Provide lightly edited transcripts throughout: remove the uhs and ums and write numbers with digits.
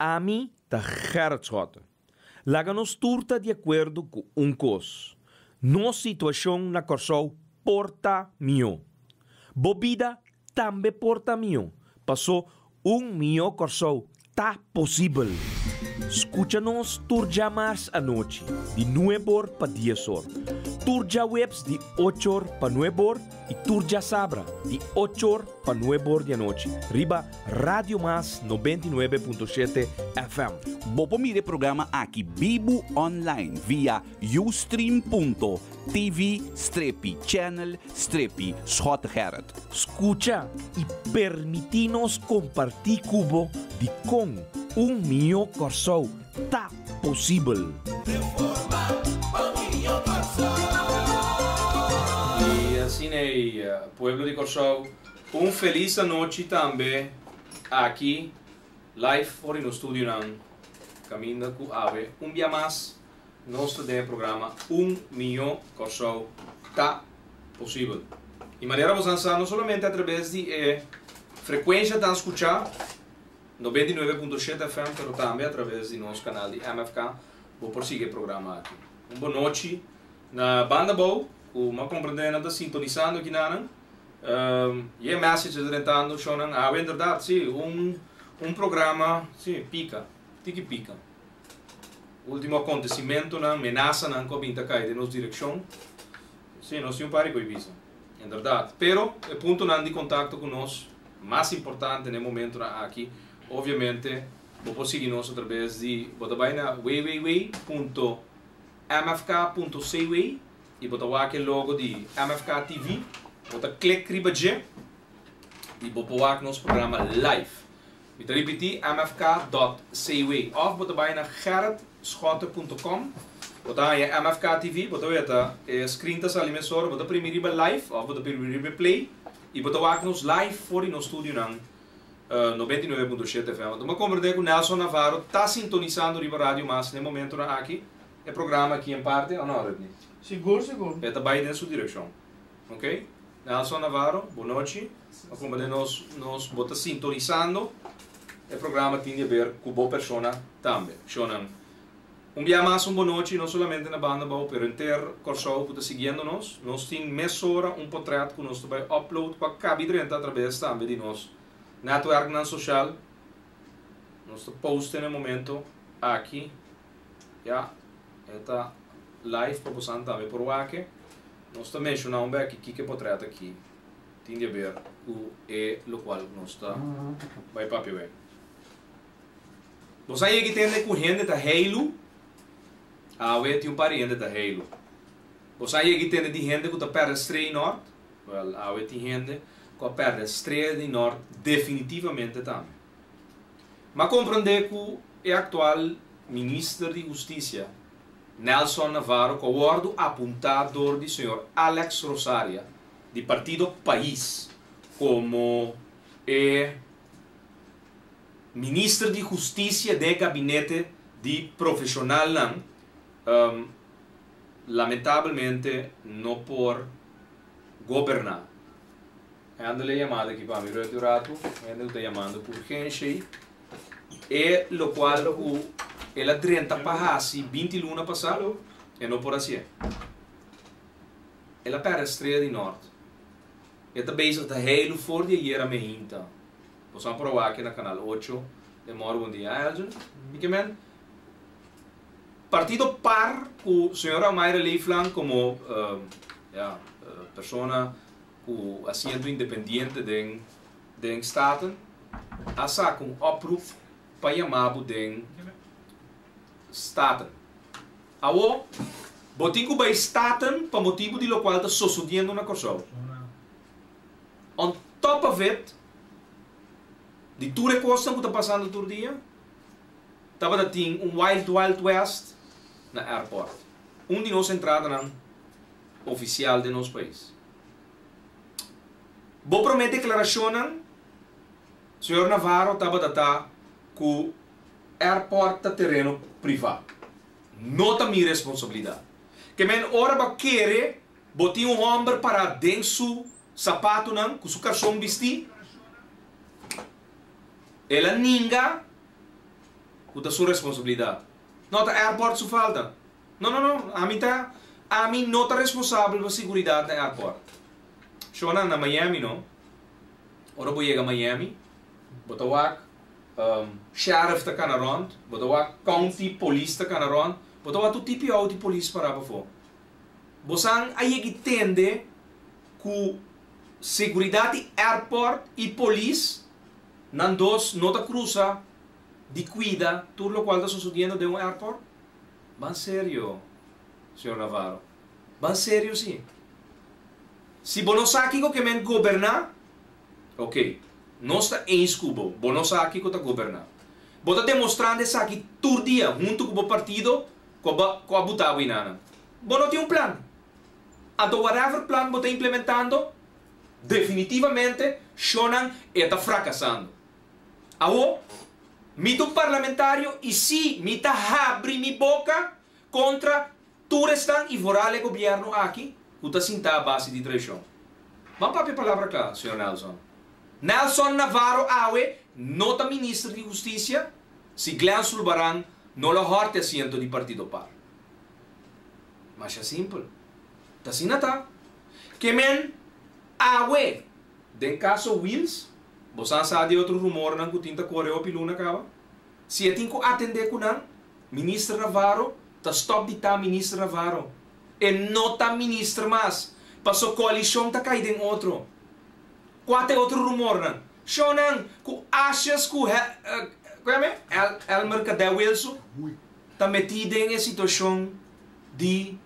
Ami ta Gerrit Schotte. Laga nos tur ta di akuerdo ku un kos, nos situashon na Kòrsou por ta mihó. Bo bida tambe por ta mihó, pasó un mihó Kòrsou ta posibel. Skucha nos tur djamars anochi di nueb'or pa dies'or, tur djaweps di och'or pa nueb'or i tur djasabra di och'or pa nueb'or di anochi riba Radio Mas 99.7 FM. Bo por mira e programa aki bibu online via ustream.tv strepi channel strepi Schottegerrit. Skucha i permití nos kompartí ku bo dikon un mihó Kòrsou ta posibel. I asina ei, pueblo di Kòrsou, un felis anochi tambe aki live for di nos studionan kaminda ku awe un bia mas nos ta den e programa Un Mihó Kòrsou Ta Posibel. I manera boso sa no solamente atrabes di e frekuensha tan skuchá 99.7 FM pero tambe atrabes di nos kanal di MFK bo por sigui e programa aki. Un bonochi na banda bou ku m'a komprendé nan ta sintonisando akinanan. I e message ta drentando shownan awe inderdaad si un un programa si pika tiki pika. Ultimo acontecimentonan, menasanan cu a bin ta cay den nos direccion. Si, nos tin un par di coy bisa. Inderdaad. Pero e puntonan di contacto cu nos mas importante na e momentonan aki, obviamente bo por sigui nos atrabes di, bo ta bay na www.mfk.cw y bo ta wak e logo di MFK TV, bo ta click riba dje y bo por wak nos programa live. Mi ta ripití, mfk dòt cw. Òf bo ta bai na gerritschotte punto com, bo ta haña MFK TV, bo ta weta e screen ta sali mesora, bo ta primi riba live òf bo ta primi riba e play i bo ta wak nos live for di nos studionan 99.7 FM. Anto mi a komprendé ku Nelson Navarro ta sintonisando riba Radio Mas na e momentonan aki, e programa aki en parte, òf no, Rudney? Sigur, sigur. E ta bai den su direkshon. Ok. Nelson Navarro, bon nochi. Pa comprende nos, nos bo ta sintonisando e programa tin di haber cu bo persona tambe. Shownan, un bia mas un bon nochi, no solamente na Banda Bou, pero henter Corsou cu ta siguiendo nos. Nos tin mesora un potret cu nos ta bay upload cu a cabi drenta atrabes tambe di nos netwerknan social. Nos ta post en e momento aki. Ya, e ta live pa bosan tambe por wak. Nos ta menciona un bek kiko e potret aki tin di haber cu e locual nos ta bay papia wei. Nos a yega tende cu hende ta heilu? Awe tin un par di hende ta heilu. Nos a yega tende di hende cu ta perde strea nort? Wel, awe tin hende cu a perde strea di nort definitivamente tambe. M'a comprende cu e actual Minister di Husticia, Nelson Navarro cu a wordo apunta door di señor Alex Rosaria di partido Pais como e Minister di Husticia den e gabinete di profesionalnan, lamentablemente no por goberna. Handle e yamada aki pa mi roti un ratu, hende cu ta yamando cu urgencia ei. E locual cu el a drenta pa haci 20 luna pasa, e no por hacié. El a perde Estrella di Nort. E ta bezig ta heilu for di ayera meinta. Boso a por a wak na Canal 8 den Moro Bon Dia. Ah, Elgin? Mi ke men? Partido par cu señora Mayra Leeflang como, ja, persona cu asiento independiente den den Staten a saca un oproep pa yama bo den Staten. Awo, bo tin cu bay Staten pa motibo di locual ta sosodiendo na Corsou. On top of it, di tur e cosnan cu ta pasando tur dia, tabata tin un Wild Wild West na airport. Un di nos entradanan oficial den nos pais. Bo prome declaracionnan, señor Navarro tabata ta cu airport ta tereno priva. No ta mi responsabilidad. Ke men ora bo a kere bo tin un homber para den su zapatonan cu su carson bisti, el a ninga. Ku ta su responsabilidat. No ta airport su falta. No no no, ami ta ami no ta responsabel pa siguridat na airport. Shownan na Miami no. Ora bo yega Miami, bo ta wak sheriff ta kana rond, bo ta wak county police ta kana rond, bo ta wak tur tipo auto di polis pará pafó. Bosan a yegi tende ku seguridat di airport i polis nan dos no ta krusa di kuida tur lokual ta sosodiendo den un airport? Ban serio, señor Navarro. Ban serio si. Si bo no sa kiko ke men goberná, ok, nos ta eens ku bo, bo no sa kiko ta goberná. Bo ta demostrando esaki tur dia huntu ku bo partido ku a ku a buta bo enanan. Bo no tin un plan. Anto whatever plan bo ta implementando, definitivamente shownan e ta frakasando. Awo, mi ta un parlamentario i sí, mi ta habri mi boka kontra tur esnan i vooral e gobièrnu aki ku ta sintá a base di traishon. Ban papia palabra kla, señor Nelson. Nelson Navarro awe no ta minister di hustisia si Glenn Sulbaran no lo hòrte asiento di Partido par. Masha simpel. Ta asina ta. Ke men awe den kaso Wiels, bo sa sa di otro rumornan ku tin ta kore hopi luna kaba? Si e tin ku atendé ku nan, Minister Navarro ta stòp di ta Minister Navarro. E no ta minister mas, paso koalishon ta kai den otro. Kua ta e otro rumornan? Shownan ku Asjes ku ku yama e? Elmer Kadè Wilson ta metí den e situashon di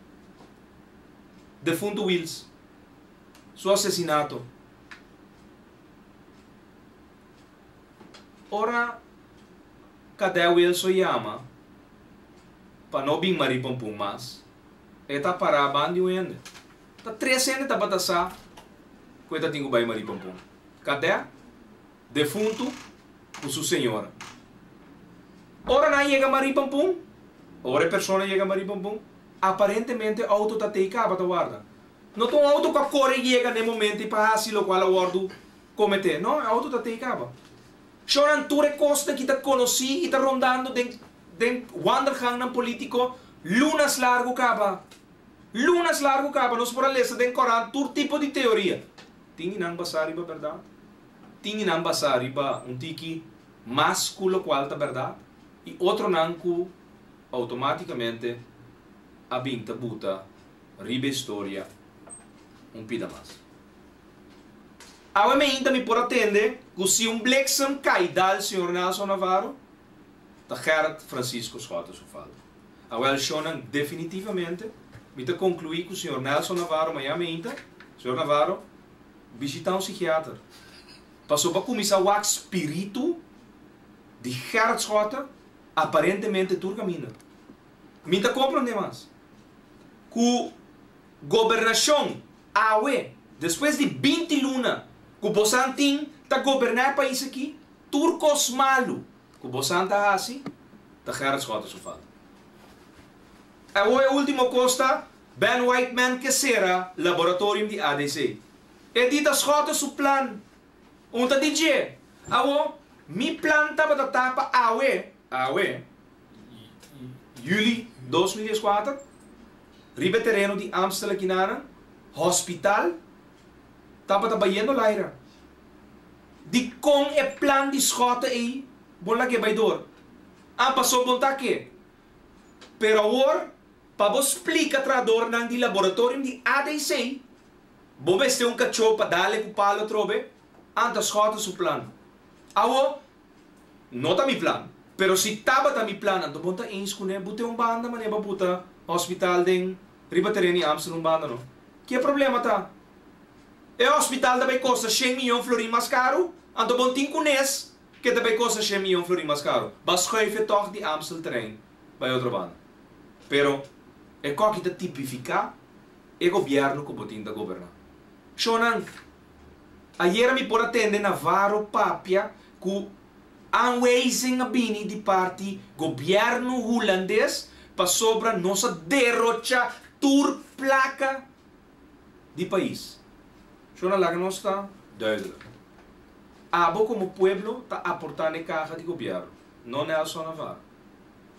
defuntu Wiels su asesinato. Ora Kadè Wilson yama pa no bin Marie Pompun mas, e ta pará ban di un hende. Ta tres hende tabata sa ku e ta tin ku bai Marie Pompun, Kadè, defuntu ku su señora. Ora nan yega Marie Pompun, ora e persona yega Marie Pompun, aparentemente outo ta tei kaba ta warda. No ta un outo ku a kore yega na e momento i pa hasi lokual a wòrdu kometé. No, e outo ta tei kaba. Shownan tur e kosnan ki ta konosí i ta rondando den den wandelgangnan polítiko lunas largu kaba. Lunas largu kaba nos por a lesa den korant tur tipo di teoria. Tin di nan basá riba bèrdat, tin di nan basá riba un tiki mas ku lokual ta bèrdat i otronan ku outomátikamente a bin ta buta riba e storia un pida mas. Awe meinta mi por a tende ku si un bliksem kai dal señor Nelson Navarro, ta Gerrit Francisco Schotte su falta. Awel shownan definitivamente mi ta konkluí ku señor Nelson Navarro maña meinta, señor Navarro, bishitá un sikiater. Pasobra bo a kuminsá wak spiritu di Gerrit Schotte aparentemente tur kaminda. Mi ta komprondé mas ku gobernashon awe, despues di 20 luna ku bosan tin ta goberná e pais aki, tur kos malu ku bosan ta hasi ta Gerrit Schotte su falta. Awo e ultimo kos ta Ben Whiteman ke sera laboratorium di ADC. E di ta Schotte su plan. Un ta di dje. Awo, mi plan tabata ta pa awe, awe, Juli 2014, riba e tereno di Amstel akinanan, hospital tabata bayendo laira. Dikon e plan di Schotte ei bo lag'é bai dor? Ah, paso bon ta ke. Pero awor, pa bo splika trahadornan di laboratorium di ADC, bo mester un kachó pa dale ku palo atrobe, anta Schotte su plan. Awo, No ta mi plan. Pero si tabata mi plan anto bon ta eens kuné bute un banda manera bo buta hospital den riba tereno di Amstel un banda no. Ki e problema ta? E hospital ta bay kosta shen miyon florin mas karu anto bon tin kunes ke ta bay kosta shen miyon florin mas karu. Ba schuif e tog di Amstel terrein bay otro banda. Pero e koki ta tipifiká e gobierno ku bo tin ta goberná. Shownan, ayera mi por a tende Navarro papia ku aanwijzing a bini di parti gobièrnu hulandes pasobra nos a derocha tur plaka di pais. Shona laga nos ta duidelijk. Abo komo pueblo ta aportá na e kaha di gobièrnu, no Nelson Navarro.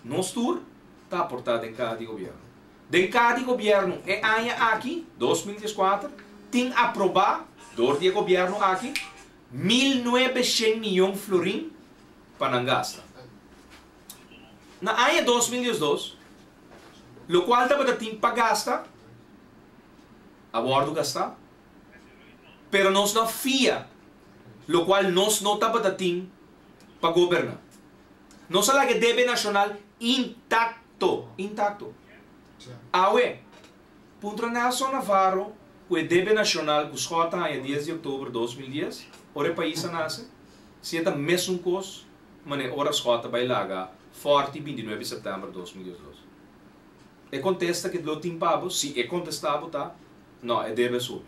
Nos tur ta aportá den kaha di gobièrnu. Den kaha di gobièrnu e aña aki, 2014, tin aprobá dor di e gobièrnu aki 1900 mion florin pa nan gasta. Na aña 2012, lokual tabata tin pa gasta a wòrdu gastá, pero nos no a fia lokual nos no tabata tin pa goberná. Nos a laga e debe nashonal intakto, intakto. Awe, puntra Nelson Navarro ku e debe nashonal ku Schott a haña 10 di òktober 2010, ora e pais a nase, si e ta mesun kos manera ora Schott a bai laga Fòrti 29 sèptèmber 2012. E kontesta ku lo tin pa bo, si e kontestá bo ta, No, e debe a subi.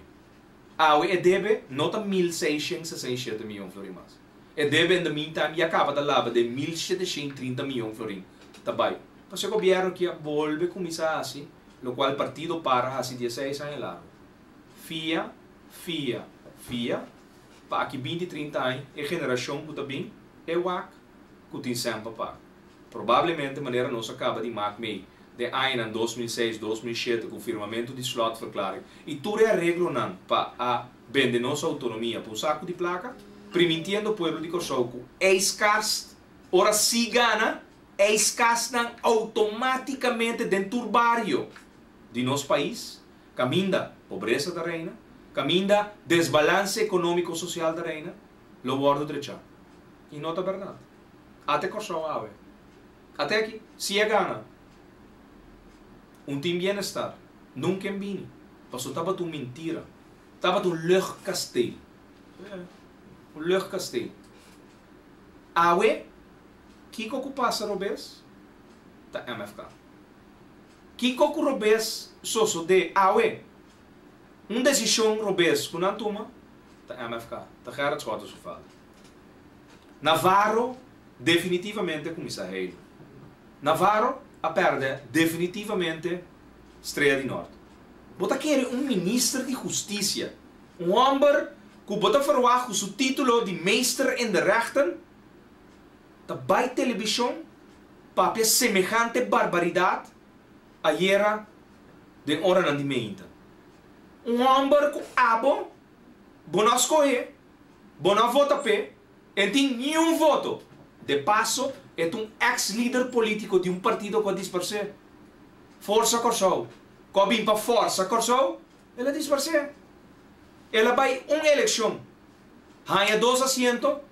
Awe e debe no ta 1667 mion florin mas. E debe in the meantime ya kaba ta laba den 1730 mion florin ta bai. Pasobra e gobièrnu aki a bolbe kuminsá hasi lokual partido par a hasi 16 aña largu. Fia, fia, fia, pa aki 20, 30 aña e generashon ku ta bin e wak ku tin sèn pa paga. Probablemente manera nos a kaba di mak mei den añanan 2006, 2007 ku firmamentu di slotverklaring i tur e areglonan pa a bende nos outonomia pa un saku di plaka, primintiendo pueblo di Kòrsou ku ijskast ora si gana, ijskastnan outomátikamente den tur bario di nos pais, kaminda pobresa ta reina, kaminda desbalanse ekonómiko-sosial ta reina, lo wòrdu drechá. I no ta bèrdat. Ate Kòrsou awe. Ate aki, si e gana, un tin bienestar, nunca en bini, paso tabata un mintira, tabata un luchtkasteel. Un luchtkasteel. Awe, kiko ku pasa robes? Ta MFK. Kiko ku robes sosodé awe? Un desishon robes ku nan tuma, ta MFK, ta Gerrit Schotte su falta. Navarro definitivamente a kuminsá heilu. Navarro a pèrdè definitivamente Strea di Nort. Bo ta kere un minister di hustisia, un hòmber ku bo ta ferwagt ku su título di meester in de rechten, ta bai telebishon papia semehante barbaridat ayera den oranan di meinta? Un hòmber ku abo bo no a skohe, bo no a vota p'e, E tin niun voto. De paso e ta un ex lider politico di un partido cu a disparce. Forsa Corsou. Cu a bin pa forsa Corsou, el a disparce. El a bay un eleccion, haña dos asiento,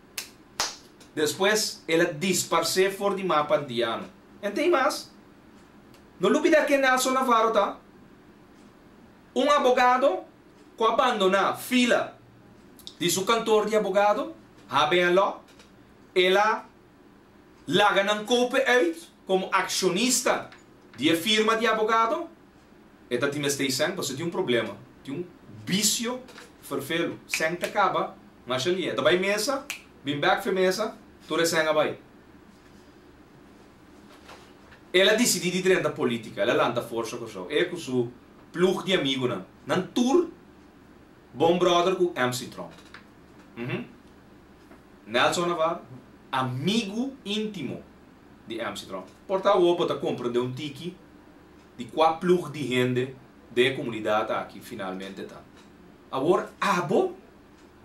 despues el a disparce for di mapa antiano. En tin mas. No lubida ken Nelson Navarro ta. Un abogado cu a bandona fila di su kantoor di abogado, HBN Law, el a laga nan kope uit komo akshonista di e firma di abogado. E ta tin mester sèn pasobra tin un problema, tin un bisio ferfelu. Sèn ta kaba masha lihe. E ta bai mesa, bin bèk fe mesa, tur e sèn a bai. El a disidí di drenta polítika, el a lanta Forsa Kòrsou, e ku su ploeg di amigunan. Nan tur Bon brother ku MC Tromp. Uhum. Nelson Navarro, amigu intimo di MC Tromp. Por ta awor bo ta komprende un tiki di kua ploeg di hende den e komunidat aki finalmente ta. Awor abo,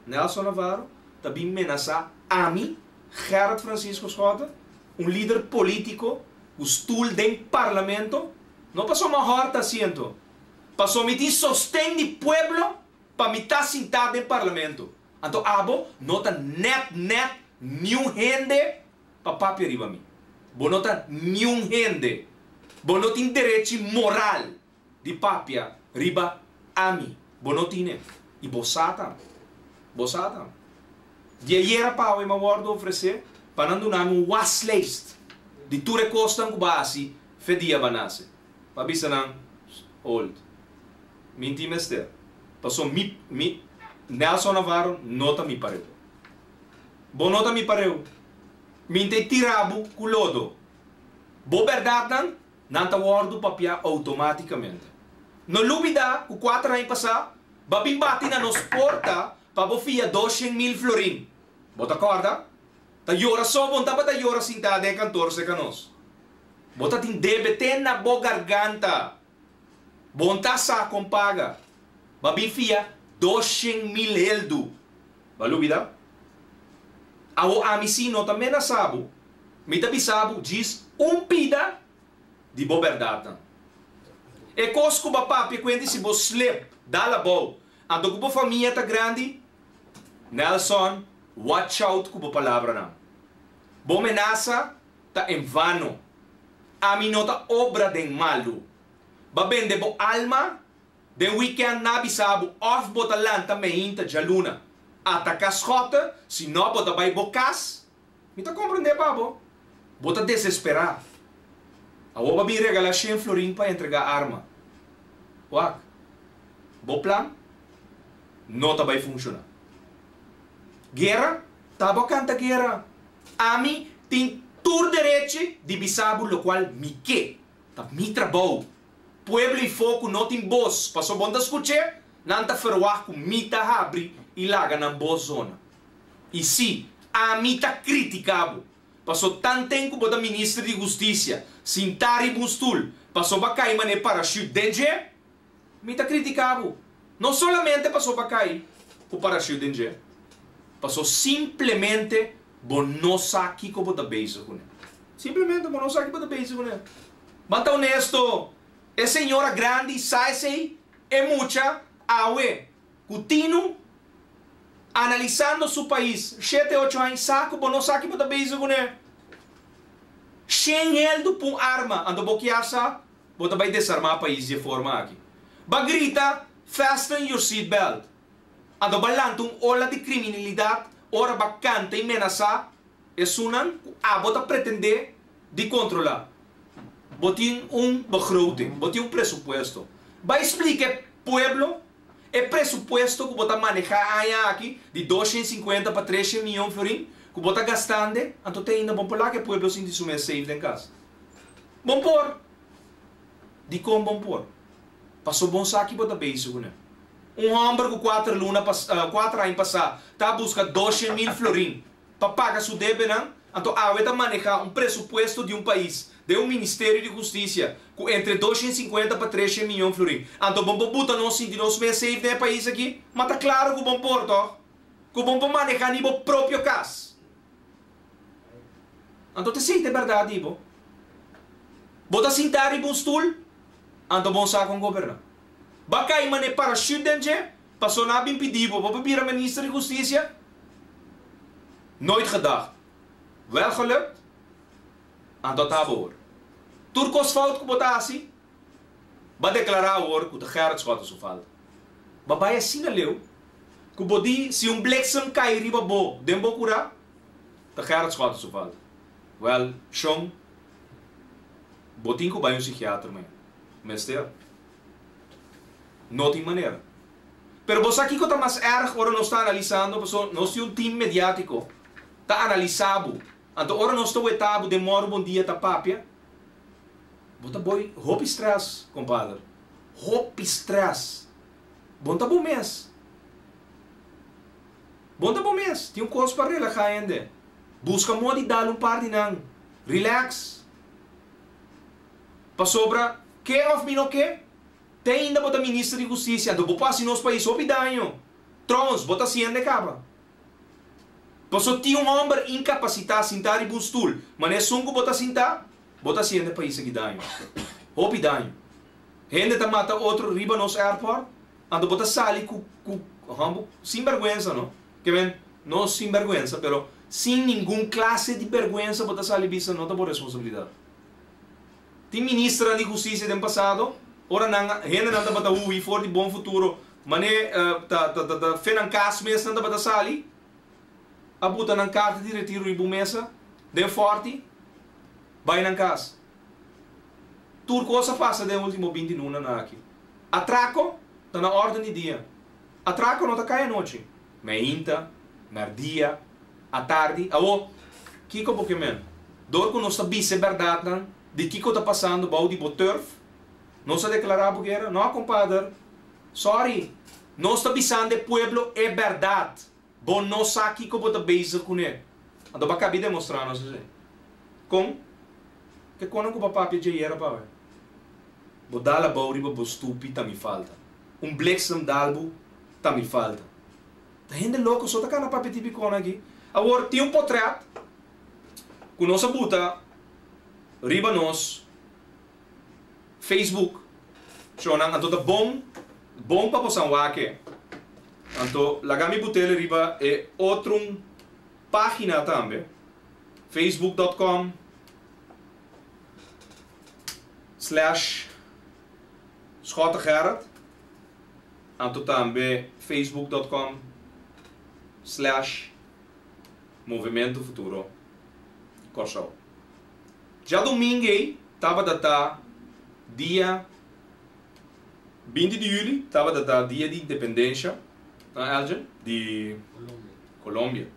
Nelson Navarro, ta bin menasá ami, Gerrit Francisco Schotte, un lider polítiko ku stul den parlamento, no pasobra mi a hòrta asiento, Paso mi tin sosten di pueblo pa mi ta sintá den parlamento. Anto abo no ta nèt nèt niun hende pa papia riba mi. Bo no ta niun hende. Bo no tin derechi moral di papia riba ami. Bo no tine. I bo sa tambe. Bo sa tambe. Di ayera pa awe mi a wòrdu ofresé pa nan duna mi un waslijst di tur e kosnan ku bo a hasi fe dia bo a nase. Pa bisa nan, Hold. Mi tin mester. Paso mi, mi, Nelson Navarro no ta mi pareu. Bo no ta mi pareu. Mi n'ta e tira bo ku lodo. Bo bèrdatnan, nan ta wòrdu papiá outomátikamente. No lubidá ku kuater aña pasá, bo a bin bati na nos porta pa bo fia 200,000 florin. Bo ta kòrda? Ta yora so bo n'tabata yora sintá den e kantor serka nos. Bo ta tin debe te na bo garganta. Bo n' ta sa kon paga. B'a bin fia 200.000 heldu. B'a lubida? Awo ami si no ta menasa bo. Mi ta bisa bo djis un pida di bo bèrdatnan. E kos ku b'a papia kuenti si bo slip dal abou anto ku bo famia ta grandi? Nelson, watch out ku bo palabranan. Bo menasa ta en vano. Ami no ta obra den malu. Ba bende bo alma den weekend na bisa bo of bo ta lanta meinta djaluna ataka Schotte si no bo ta bai bo kas. Mi ta komprende pa bo. Bo ta desespera. Awor ba bin regala shen florin pa entrega arma. Wak. Bo plan no ta bai funciona. Guera? Ta bo kanta guera. Ami tin tur derechi di bisa bo lokual mi ke. Ta mi trabou. Pueblo ifó ku no tin bos, paso bo no ta skuch'é, nan ta ferwagt ku mi ta habri i laga nan bos zona. I sí, ami ta kritiká bo, paso tanten ku bo ta minister di hustisia, sintá riba un stul, paso bo a kai manera parashut den dje, Mi ta critica bo, no solamente paso bo a cay cu parachute den dje, paso simplemente bo no sa kico bo ta bezig cune. Simplemente bo no sa kico bo ta bezig cune. Ban ta honesto, e señora grandi sa esey, e mucha awe cu tinu analisando su pais shete ocho aña sa cu bo no sa kico bo ta bezig cune. Shen heldu p'un arma, anto bo kier sa? Bo ta bai desarmá pais di e forma aki. Ba grita, Fasten your seat belt! Anto ba lanta un ola di kriminalidat ora ba kanta i menasá esunnan ku abo ta pretendé di kontrolá. Bo tin un begroting, bo tin un presupuesto. Bai splika e pueblo e presupuesto ku bo ta manehá aña aki di 250 pa 300 mion florin ku bo ta gastande, anto te ainda bo por laga e pueblo sinti su mes safe den kas. Bon por! Dikon bon por? Paso bon sa ki bo ta bezig kuné. Un hòmber ku kuater luna pas kuater aña pasá ta buska 200.000 florin pa paga su debenan, anto awe ta manehá un presupuesto di un pais den un ministerio di hustisia ku entre 250 pa 300 miyon florin. Anto bon por buta nos sinti nos mes safe den e pais aki? Ma ta klaro ku bon por, tòg? Ku bon por manehá ni bo propio kas. Anto ta esei ta e bèrdat di bo. Bo ta sintá riba un stul, anto bo no sa kon goberná. Bo a kai manera parashut den dje, pasobra nan a bin pidi bo, bo por bira minister di hustisia? Nooit gedacht. Wel gelukt? Anto ta bo hoor. Tur kos fout ku bo ta hasi, bo a deklará awor ku ta Gerrit Schotten su falta. Bo a bai asina leu ku bo di si un bliksem kai riba bo den bo kurá, Ta Gerrit Schotten su falta. Wel, shon, bo tin ku bai un psikiater, man. Mester. No tin manera. Pero bo sa kiko ta mas erg ora nos ta analisando? Pasobra nos tin un team mediátiko ta analisá bo. Anto ora nos ta wetá bo den mòru bon dia ta papia, bo ta boi hopi stress, kompader. Hopi stress. Bo no ta bo mes. Bon ta bo mes, tin un kos pa relahá hende. Buska moda di dal un par di nan. Relax. Pasobra, ke òf mi no ke, te ainda bo ta minister di hustisia, anto bo por hasi nos pais hopi daño. Trouwens, bo ta hasi hende kaba. Paso tin un hòmber inkapasitá sintá riba un stul, manera esun ku bo ta sintá, bo ta hasi hende pais aki daño. Hopi daño. Hende ta mata otro riba nos airport. Anto bo ta sali ku ku hombo sin berguensa no. Ke men no sin berguensa pero sin ningun klase di berguensa bo ta sali bisa no ta bo responsabilidat. Tin ministernan di hustisia den pasado ora nan hendenan tabata hui for di Bon Futuro mane ta ta ta fe nan kas mes nan tabata sali a buta nan karta di retiro riba un mesa den forti bai nan kas. Tur kos a pasa den ultimo 20 lunanan aki. Atrako ta na órden di dia. Atrako no ta kai anochi. Meinta, mèrdia, atardi. Awor, kiko bo ke men? Dor ku nos ta bisa e bèrdatnan di kiko ta pasando bou di bo turf, nos a deklará bo guera? No, kompader. Sòri. Nos ta bisando e pueblo e bèrdat. Bo no sa kiko bo ta bezig kuné. Anto bo a kabi demostrá nos esei. Kon? Ke konan ku bo a papia djayera pa awe? Bo dal abou riba bo stupi ta mi falta. Un bliksem dal bo ta mi falta. Ta hende loko so ta kana papia tipi konan aki. Awor tin un potret ku nos a buta riba nos Facebook. Shownan anto ta bon bon pa bosan wak e. Anto laga mi but'el riba e otrun pagina tambe, facebook dot com slash Schottegerrit, anto tambe facebook dot com slash Movimento Futuro Kòrsou. Djadumingu ei tabata ta dia 20 di yüli, tabata ta dia di independensha na Elgin di Colombia.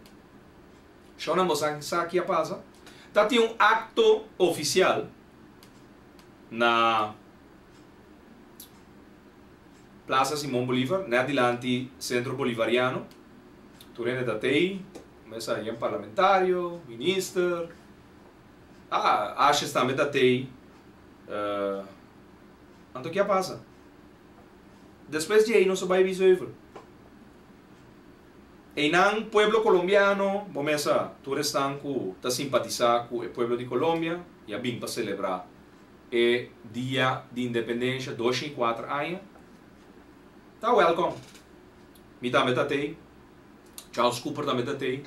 Shownan bo sa sa ki a pasa? Ta tin un acto oficial na Plaza Simón Bolívar, net dilanti Centro Bolivariano. Tur hende ta tei, mesa yen parlamentario, minister, ah, Ashes tambe ta tei. Anto ki a pasa? Despues di ei nos a bai Biesheuvel. Einan pueblo colombiano, bo mesa tur esnan cu ta simpatisa cu e pueblo di Colombia y a bin pa celebra e dia di independencia 204 aña, ta welcome. Mi tambe ta tey, Charles Cooper tambe ta tey,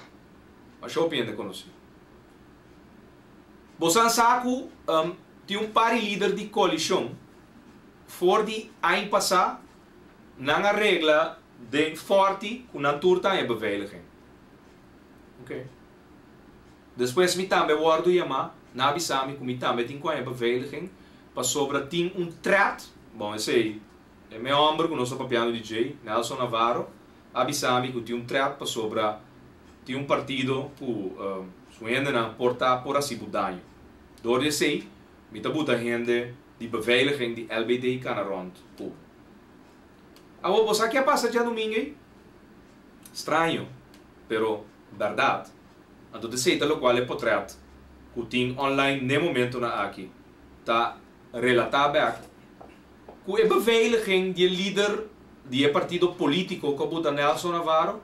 masha hopi hende conoci. Bosan sa cu tin un par di lider di coalicion for di aña pasa nan a regla den forti ku nan tur ta haña beveiliging. Ok. Despues mi tambe wòrdu yamá, nan a bisa mi ku mi tambe tin ku haña beveiliging pasobra tin un threat, bon esei e me hòmber ku nos ta papiando di djei, Nelson Navarro, a bisa mi ku tin un threat pasobra tin un partido ku su hendenan por ta por hasi bo daño. Dor di esei mi ta buta hende di beveiliging di LBD kana rònt ku bo. Awor bo sa ke a pasa djadumingu ei? Straño, pero bèrdat. Anto t'esei ta lokual e potrèt ku tin online n'e momentonan aki ta relatá bèk ku e beveiliging di e lider di e partido polítiko ku a buta Nelson Navarro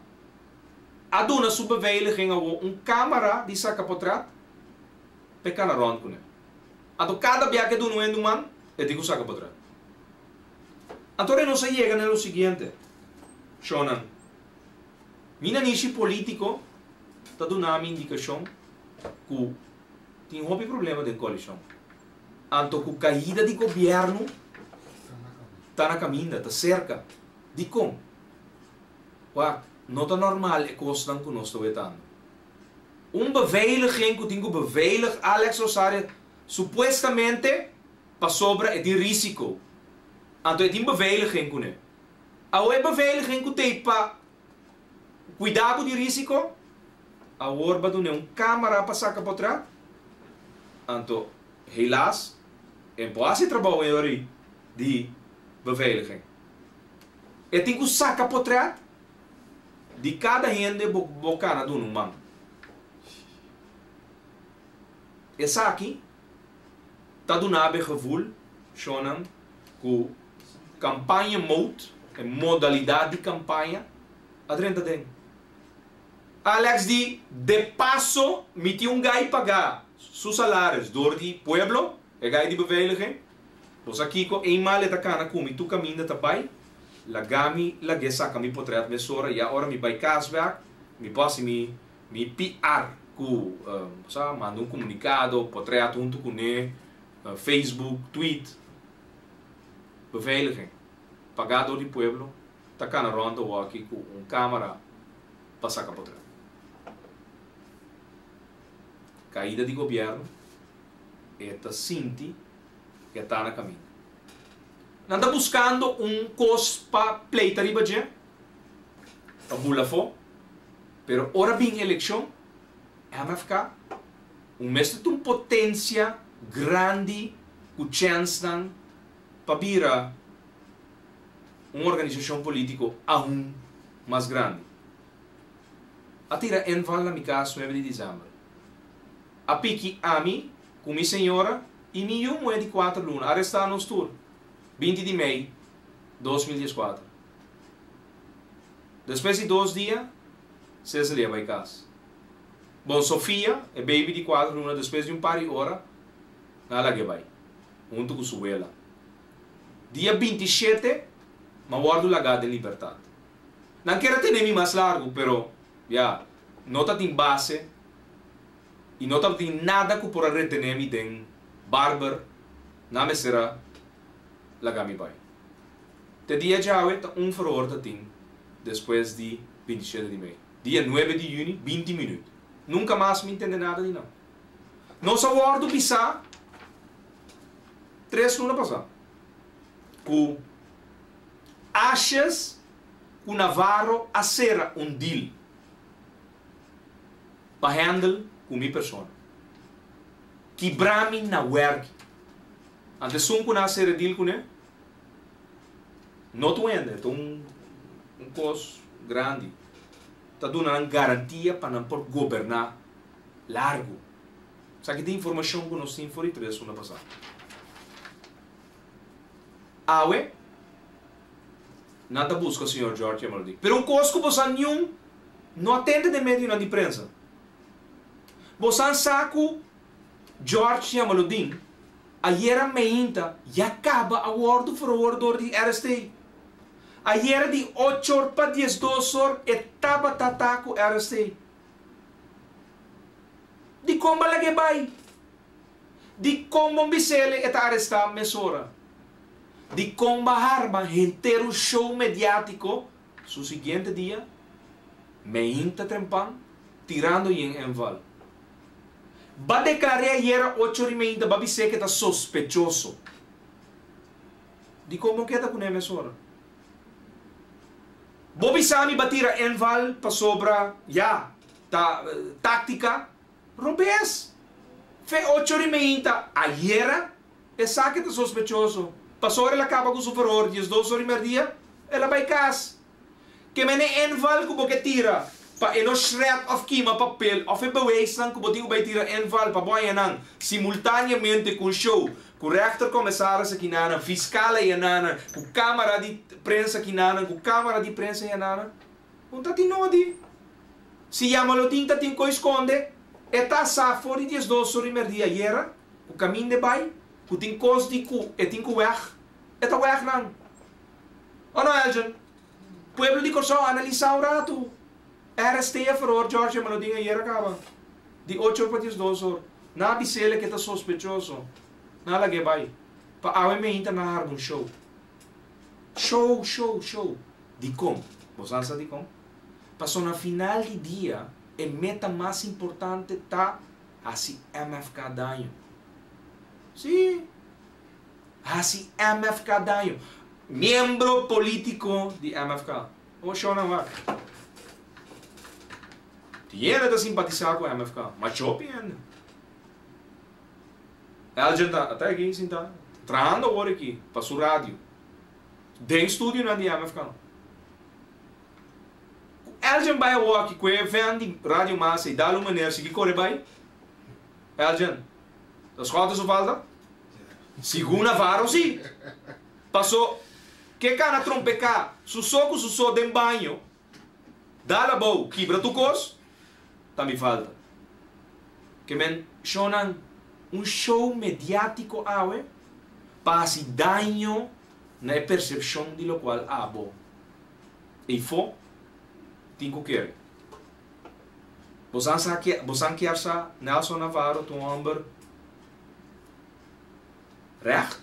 a duna su beveiliging awor un kámara di saka potrèt p'e kana rònt kuné. Anto kada bia ku e duna un hende un man e tin ku saka potrèt. Anto ora nos a yega na lo siguiente, Shonnan, mi nanishi politico ta duna mi indicacion cu tin hopi problema den coalicion. Anto cu caida di gobierno ta na caminda, ta cerca. Dicon? Wak, no ta normal e cosnan cu nos ta wetando. Un beveiliging cu tin cu beveilig Alex Rosario supuestamente Pasobra e tin risico. Anto e tin beveiliging kuné. Awor e beveiliging ku t'ei pa kuida bo di risico, awor ba dun'é un camera pa saca potret. Anto helaas e por hasi e trabou ei ori di beveiliging. E tin ku saca potret di kada hende bo bo kana duna un man. Esaki ta duna bo e gevoel, shonnan, ku kampaña mode, e modalidat di kampaña, a drenta den. Alex di, De paso mi tin un gai pagá su salaris dor di pueblo, e gai di beveiliging. Bo sa kiko, eenmaal e ta kana ku mi tur kaminda ta bai, laga mi lag'é saka mi potret mesora, ya ora mi bai kas bèk, mi por hasi mi Mi PR ku sa manda un komunikado, potret huntu kuné, Facebook, tweet. Beveiliging, pagá dor di pueblo, ta kana rònt awoki ku un kámara pa saka potret. Kaida di gobièrnu, e ta sinti ku e ta na kaminda. Nan ta buskando un kos pa pleita riba dje, pa bula afó. Pero ora bin eleccion, MFK un mester ta un potencia grandi cu chensnan pa bira un organisacion politico aun mas grandi. A tira inval na mi cas nuebe di december. A piki ami cu mi señora. I mi yu muhé di kuater luna. Arestá nos tur. 20 di mei 2014. Despues di dos dia, Cecily a bai kas. Bon, Sofia, e baby di kuater luna, despues di un par di ora, nan a lag'é bai, huntu ku su wela. Dia 27, m'a wòrdu lagá den libertat. Nan kier a tene mi mas largu, pero, ya, no ta tin base i no tabatin nada ku por a retené mi den Barber, nan mester a laga mi bai. Te dia djawe ta un verhoor ta tin despues di 27 di mei. Dia 9 di yüni, 20 minüt. Nunka mas mi ntende nada di nan. Nos a wòrdu bisá tres luna pasá ku Asjes ku Navarro a sera un deal pa handle ku mi persona. Kibra mi na wèrki. Anto esun ku nan a sera deal kuné no ta un hende, e ta un kos grandi. Ta duna nan garantia pa nan por goberná largu. Esaki ta informashon ku nos tin for di tres luna pasá. Awe nan ta buska señor George Jamaloodin. Pero un kos ku bo sa niun no a tende den medionan di prensa. Bo san sa ku George Jamaloodin ayera meinta ya kaba a wòrdu verhoor dor di RST. Ayera di ocho or pa 12 or e tabata ta ku RST. Dikon bo a lag'é bai? Dikon bon bis'el e ta arestá mesora? Dikon bo a harma henter un show mediátiko su siguiente dia, meinta trempan, tirando yen enval? Ba deklar'é ayera ocho or i meinta ba bis'é ke ta sospechoso. Dikon bo keda kuné mesora? Bo bisa mi ba tira enval pasobra ya ta táktika robes. Fe ocho or i meinta ayera esaki ta sospechoso. Pasobra el a kaba ku su verhoor 12 or i merdia el a bai kas. Ke mene enval ku bo ke tira pa e no shred òf kima papel òf e beweisnan ku bo tin ku bai tira enval pa bo haña nan simultaneamente ku un show ku rechter commissaris akinanan, fiskal ayananan, ku kamara di prensa akinanan, ku kamara di prensa ayananan. Un ta tin nodi. Si Jamaloodin ta tin koi skonde, e ta sa for di 12 or di merdia ayera ku kaminda e bai, ku tin kos di ku e tin ku wèg, e ta wèg nan. O no Elgin? Pueblo di Kòrsou analisá un ratu. RST a verhoor George Jamaloodin ayera kaba. Di ocho or pa 12 or. Nan a bis'el ke ta sospechoso. Nan a lag'é bai. Pa awe meinta nan a harma un show. Show, show, show. Dikon? Bo sa sa dikon? Pasobra na final di dia e meta mas importante ta hasi MFK daño. Sí. Hasi MFK daño. Miembro polítiko di MFK. O shownan wak. Tin hende ta simpatisá ku MFK. Ma hopi hende. Elgin ta ata aki sintá, trahando awor aki pa su radio. Den studionan di MFK. Ku Elgin bai awor aki ku e vèn di Radio Masa i dal un meneer sigui kore bai. Elgin, ta skòt su falta? Segun Navarro si. Paso ke kana trompeká su so ku su so den baño, dal abou, kibra tur kos, ta mi falta. Ke men shownan un show mediátiko awe pa hasi daño na e persepshon di lokual abo eifó tin ku kere. Bosan sa bosan kier sa Nelson Navarro ta un hòmber Recht?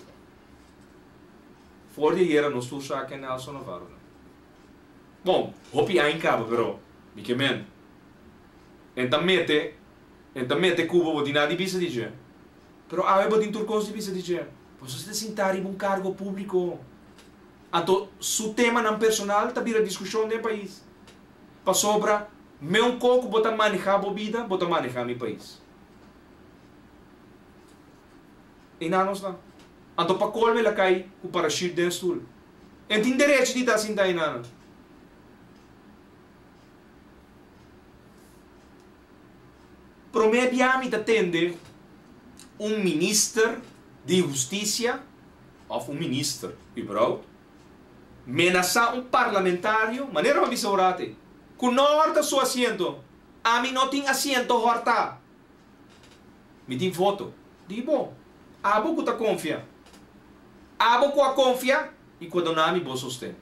For di ayera nos tur sa ken Nelson Navarro ta. Bon, hopi aña kaba pero mi ke men. En ta mete, en ta mete ku bo, bo tin nada di bisa di dje. Pero awe bo tin tur kos di bisa di dje. Pasobra si ta sinta riba un kargo públiko. Anto su temanan personal ta bira diskushon den e pais. Pasobra me un koko bo ta maneha bo bida, bo ta maneha mi pais. Einan nos ta. Anto pa colmo el a cay cu parachute den stoel. En tin derecho di ta sinta einanan. Prome bia mi ta tende un minister. Di hustisia òf un minister überhaupt menasá un parlamentario, manera mi a bisa orate, ku no hòrta su asiento, ami no tin asiento hòrtá, mi tin voto. Di bo, abo ku ta konfia, abo ku a konfia i ku a duna mi bo sosten.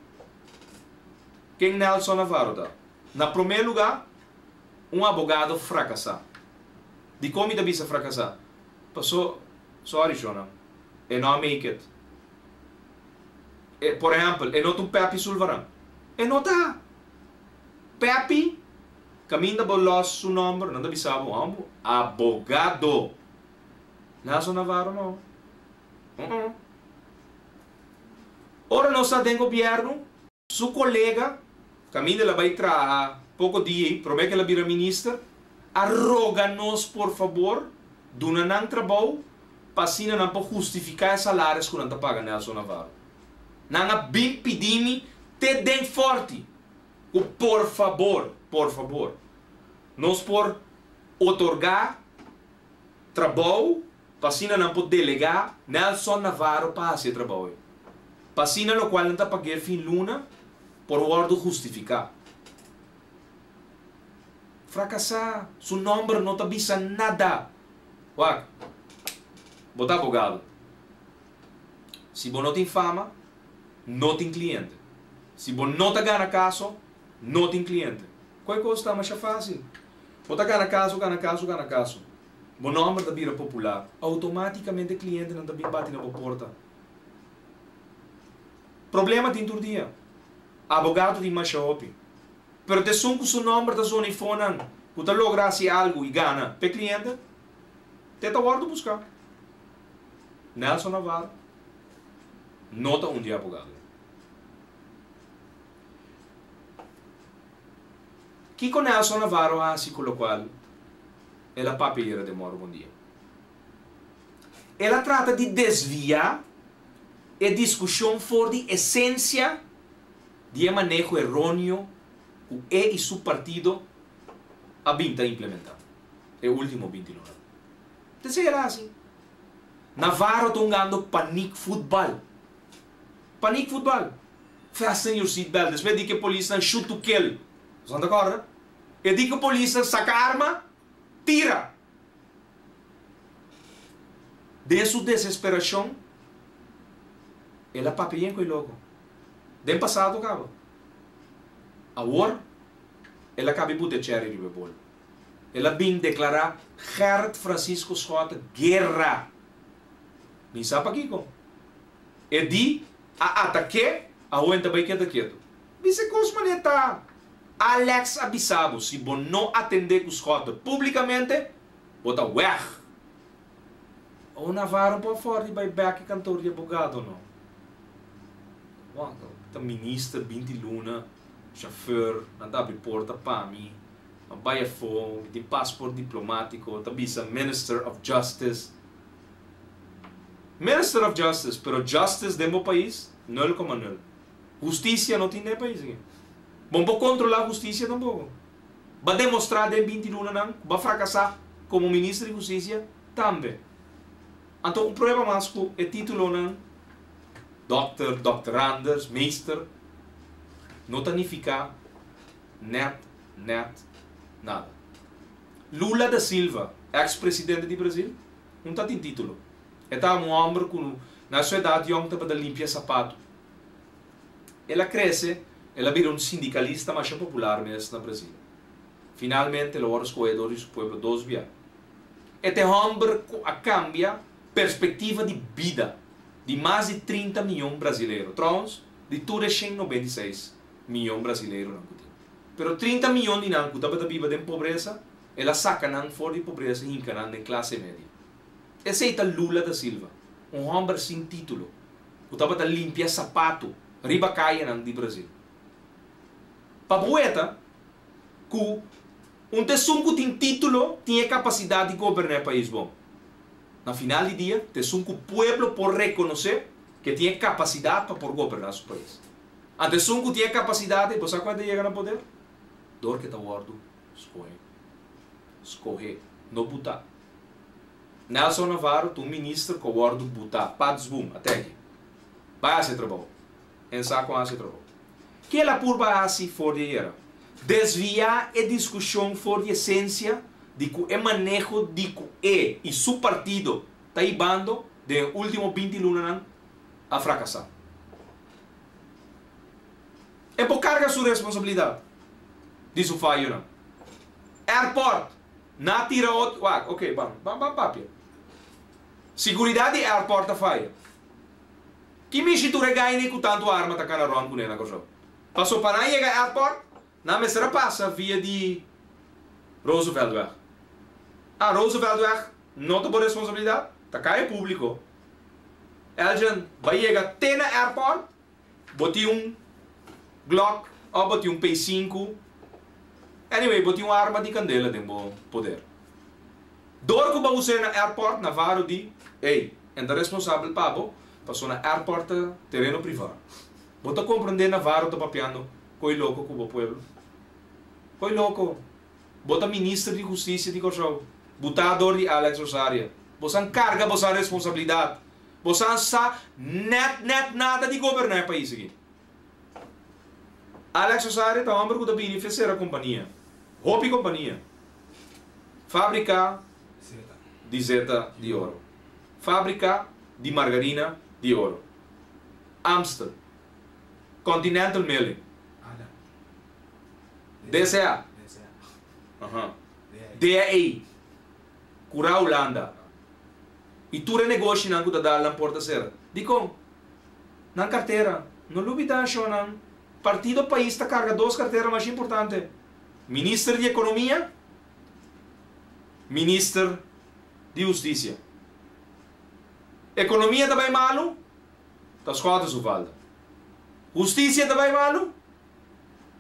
Ken Nelson Navarro ta? Na promé lugá, un abogado frakasá. Dikon mi ta bisa frakasá? Paso, sorry shownan, e no a make it. E, por ehempel, e no ta un Peppy Sulvaran. E no ta! Peppy, caminda bo los su nomber, nan ta bisa bo, hombo, abogado. Nelson Navarro no. Uh-uh. Ora nos ta den gobierno, Su kolega, kaminda el a bai traha poko dia ei promé ku el a bira minister, a roga nos por fabor duna nan trabou pa asina nan por hustifiká e salaris ku nan ta paga Nelson Navarro. Nan a bin pidi mi te den fòrti ku por fabor, por fabor, nos por otorgá trabou pa asina nan por delegá Nelson Navarro pa hasi e trabou ei. Pa asina lokual nan ta pag'é fin luna por wòrdu hustifiká. Frakasá, su nòmber no ta bisa nada. Wak, bo ta abogado. Si bo no tin fama, no tin kliente. Si bo no ta gana kaso, no tin kliente. Kua e kos ta masha fásil. Bo ta gana kaso, gana kaso, gana kaso. Bo nòmber ta bira popular. Outomátikamente klientenan ta bin bati na bo porta. Problema tin tur dia. Abogado tin masha hopi. Pero ta esun ku su nòmber ta zona i fonan ku ta logra hasi algu i gana p'e kliente, te ta wòrdu buská. Nelson Navarro no ta un di e abogadonan. Kiko Nelson Navarro a hasi ku lokual el a papia yera den Moro Bon Dia? El a trata di desviá e diskushon for di esensia di e maneho eróneo ku e i su partido a bin ta implementá e último binti lunanan. T'esei el a hasi. Navarro ta hungando panik futbal. Panik futbal. Fasten your seat belt. Despues di ke polisnan shoot to kill. Boso ta kòrda? E di ke polisnan saka arma, tira. Den su desesperashon, el a papia yen ku e loko. Den pasado kaba. Awor, el a kaba e buta chèri riba e bol. El a bin deklará Gerrit Francisco Schotte guera. Mi sa pakiko. E di a atak'é, awor e ta bai keda ketu. Bisa e kos manera ta. Alex a bisa bo, si bo no atendé ku Schotte públikamente, bo ta wèg. O Navarro por afòrdi di bai bèk e kantor di abogado no. Wak, ta minister binti luna, chauffeur, nan ta abri porta pa mi, m'a bai afó, mi tin paspoort diplomátiko, ta bisa Minister of Justice. Minister of Justice, pero justice den bo pais, nul koma nul. Hustisia no tin den e pais aki. Bo no por kontrolá hustisia tampoko. Ba demostrá den binti lunanan ku ba frakasá komo minister di hustisia tambe. Anto un prueba mas ku e titulonan dòkter, dòkteranders, meester no ta nifiká nèt nèt nada. Lula da Silva, eks presidente di Brazil, un ta tin título. E ta un hòmber ku na su edat yòn tabata limpia sapatu. El a krese, el a bira un sindikalista masha popular mes na Brazil. Finalmente el a wòrdu skohe dor di su pueblo dos bia. E ta e hòmber ku a kambia perspektiva di bida di mas di 30 mion brazilero, trouwens di tur e 196 mion brazileironan ku tin. Pero 30 mion di nan ku tabata biba den pobresa, el a saka nan for di pobresa i hinka nan den klase media. Esei ta Lula da Silva, un hòmber sin título, ku tabata limpia sapatu riba kayanan di Brazil. Pa bueta ku un ta esun ku tin título tin e kapasidat di goberná e pais bon. Na final di dia, ta esun ku pueblo por rekonosé ku e tin e kapasidat pa por goberná su pais. Anto esun ku tin e kapasidat ei, bo sa kon e ta yega na poder? Dor ku e ta wòrdu skohé. Skohé, no butá. Nelson Navarro ta un minister ku a wòrdu butá patsboom, at'é aki. Bai hasi e trabou. En sa kon hasi e trabou. Ke el a purba hasi for di ayera? Desviá e diskushon for di esensia di ku e maneho di ku e i su partido ta hibando den e último 20 lunanan a frakasá. E por karga su responsabilidat di su fayonan. Airport, na tira otro, wak, ok, ban, ban, ban papia. Siguridat di airport ta faya. Ki mishi tur e gaini ku tantu arma ta kana rònt kuné na Kòrsou? Paso pa nan yega airport, nan mester a pasa via di Rooseveltweg. Ah, Rooseveltweg no ta bo responsabilidat, ta kai e públiko. Elgin, bai yega te na airport, Bo tin un Glock of bo tin un P5. Anyway, bo tin un arma di candela den bo poder. Door cu bo us'e na airport, Navarro di, Ey, en ta responsabel pa bo, paso na airport ta tereno priva. Bo ta comprende Navarro ta papiando coy loco cu bo pueblo? Coy loco! Bo ta minister di husticia di Corsou, buta door di Alex Rosaria. Bo san carga bo san responsabilidad. Bosan sa net net nada di goberná e pais aki. Alex Rosario ta homber ku ta bini fe sera kompania. Hopi kompania. Fabrika di zeta di oro. Fabrika di margarina di oro. Amstel. Continental Milling. DCA. DAE. Kura Hulanda. I tur e negoshinan ku ta dal nan por ta sera. Dikon? Nan kartera. No lubidá shonnan. Partido Pais ta karga dos kartera masha importante, Minister di Ekonomia, Minister di Hustisia. Ekonomia ta bai malu, ta Schotte su falta. Hustisia ta bai malu,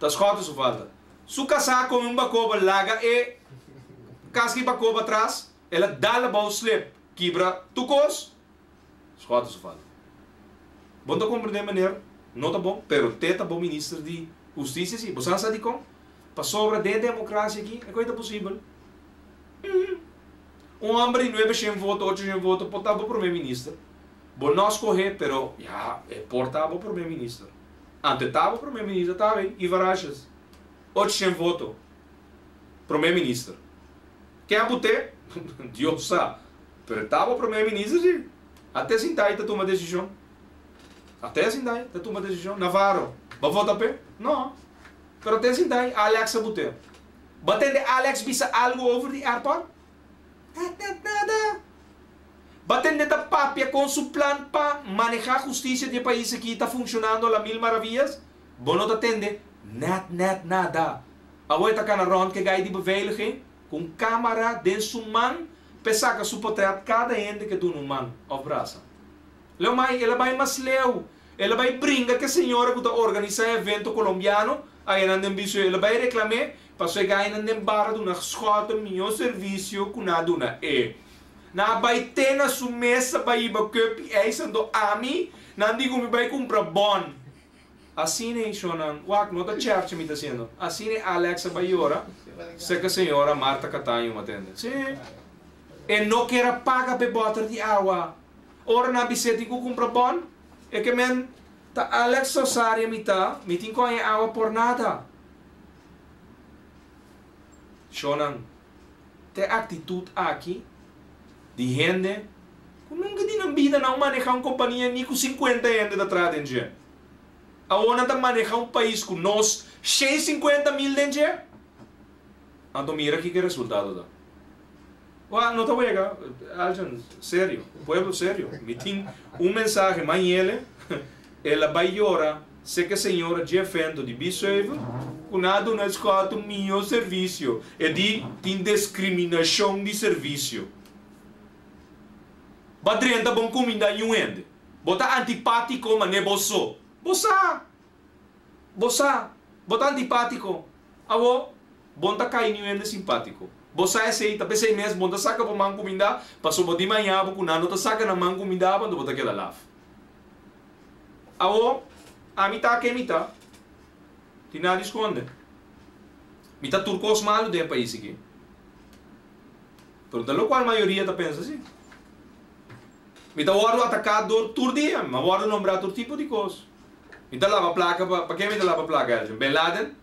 ta Schotte su falta. Su kasá kome un bakoba laga e kaski bakoba atras. El a dal abou slip, kibra tur kos, Schotte su falta. Bo no ta komprendé meneer, no ta bon, pero te ta bo minister di hustisia si. Bo sa sa dikon? Pasobra den e demokrasia aki e kos ta posibel. Uhm. Un hòmber di nuebe shen voto, ocho shen voto por ta bo prome minister. Bo no skohé, pero ya, e por ta bo prome minister. Anto e ta bo prome minister, ta bay, Ivar Asjes, ocho shen voto, prome minister. Ken a but'é? Dios sa. Pero e taba prome minister si. Ate sinta ei ta tuma desishon. Ate sinta ei ta tuma desishon. Navarro, bo vota p'e? No. Pero ate sinta ei, Alex a but'é. Bo a tende Alex bisa algu over di airport? Net net nada. Bo a tende ta papia kon su plan pa maneha hustisia di e pais aki ta funshonando a la mil maravillas? Bo no ta tende net net nada. Awor e ta kana rònt ku e gai di beveiliging ku un kámara den su man p'e saka su potrèt kada hende ke duna un man òf brasa. Leu mai, el a bai mas leu. El a bai bringa ku e señora ku ta organisá e evento kolombiano ayanan den Bisué. El a bai reklam'é pasobra e gainan den bar a duna Schotten mihó servisio ku nan a duna e. Nan a bai te na su mesa bai hiba kùp i ijs anto ami nan di ku mi bai kumpra bòn. Asina e shonnan, wak, no ta cherche mi ta haciendo. Asina e Alex a bai yora, cerca señora Marta Cataño m'atende. Sí. E no kier a paga p'e boter di awa. Ora nan bis'é tin cu cumpra bon, e ke men, ta Alex Rosaria mi ta, mi tin cu haña awa por nada. Shonnan, t'e actitud aki di hende ku nunka di nan bida nan maneha un kompania ni ku sinkuenta hende ta traha den dje. Awor nan ta maneha un pais ku nos 150,000 den dje? Anto mira kiko e resultado ta. Wak, no ta wega, Aljan, serio, pueblo serio. Mi tin un mensahe mañele, el a bai yora seke señora dje evento di Bisuiver ku nan a duna e skòt un mihó servisio. E di tin deskriminashon di servisio. Bo a drenta bon kuminda niun hende. Bo ta antipátiko manera bo so. Bo sa! Bo sa! Bo ta antipátiko. Awor, bo no ta kai niun hende simpátiko. Bo sa esei, ta p'esei mes bo no ta saka bo man kuminda, pasobra bo di maña bo ku nan no ta saka nan man kuminda bo, anto bo ta keda laf. Awor, ami ta ken mi ta. Tin nada di skonde. Mi ta tur kos malu den e pais aki. Pero ta lokual mayoria ta pensa si. Mi ta wòrdu ataká dor tur dia, mi a wòrdu nombrá tur tipo di kos. Mi ta laba plaka pa, pa ken mi ta laba plaka, Elgin? Bin Laden?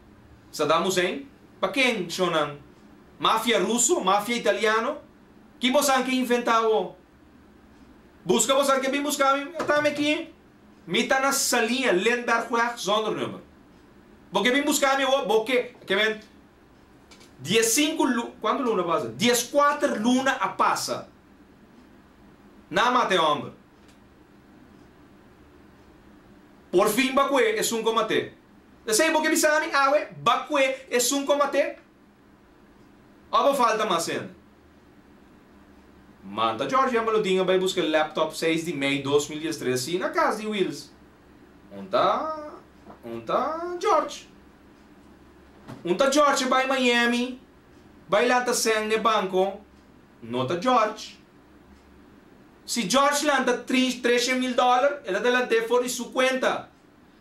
Saddam Hussein? Pa ken, shonnan? Mafia ruso? Mafia italiano? Ki bosan ke inventá awor? Buska bosan ke bin buska mi, ata mi aki. Mi ta na Saliña, Lindberghweg, zonder nummer. Bo ke bin buska mi awor? Bo ke, ke men, diesinku lu, kuantu luna a pasa? Dieskuater luna a pasa. Nan a mata e hòmber. Por fin ba kue esun ku a mat'é. Esei bo ke bisa mi awe? Ba kue esun ku a mat'é? Òf bo falta mas hende? Manta George Jamaludin a bai buska e laptop seis di mei 2013 si na kas di Wiels. Un ta un ta George. Un ta George a bai Miami bai lanta sèn n'e banko. No ta George. Si George lanta tri treshe mil dòler, el a ta lant'é for di su kuenta.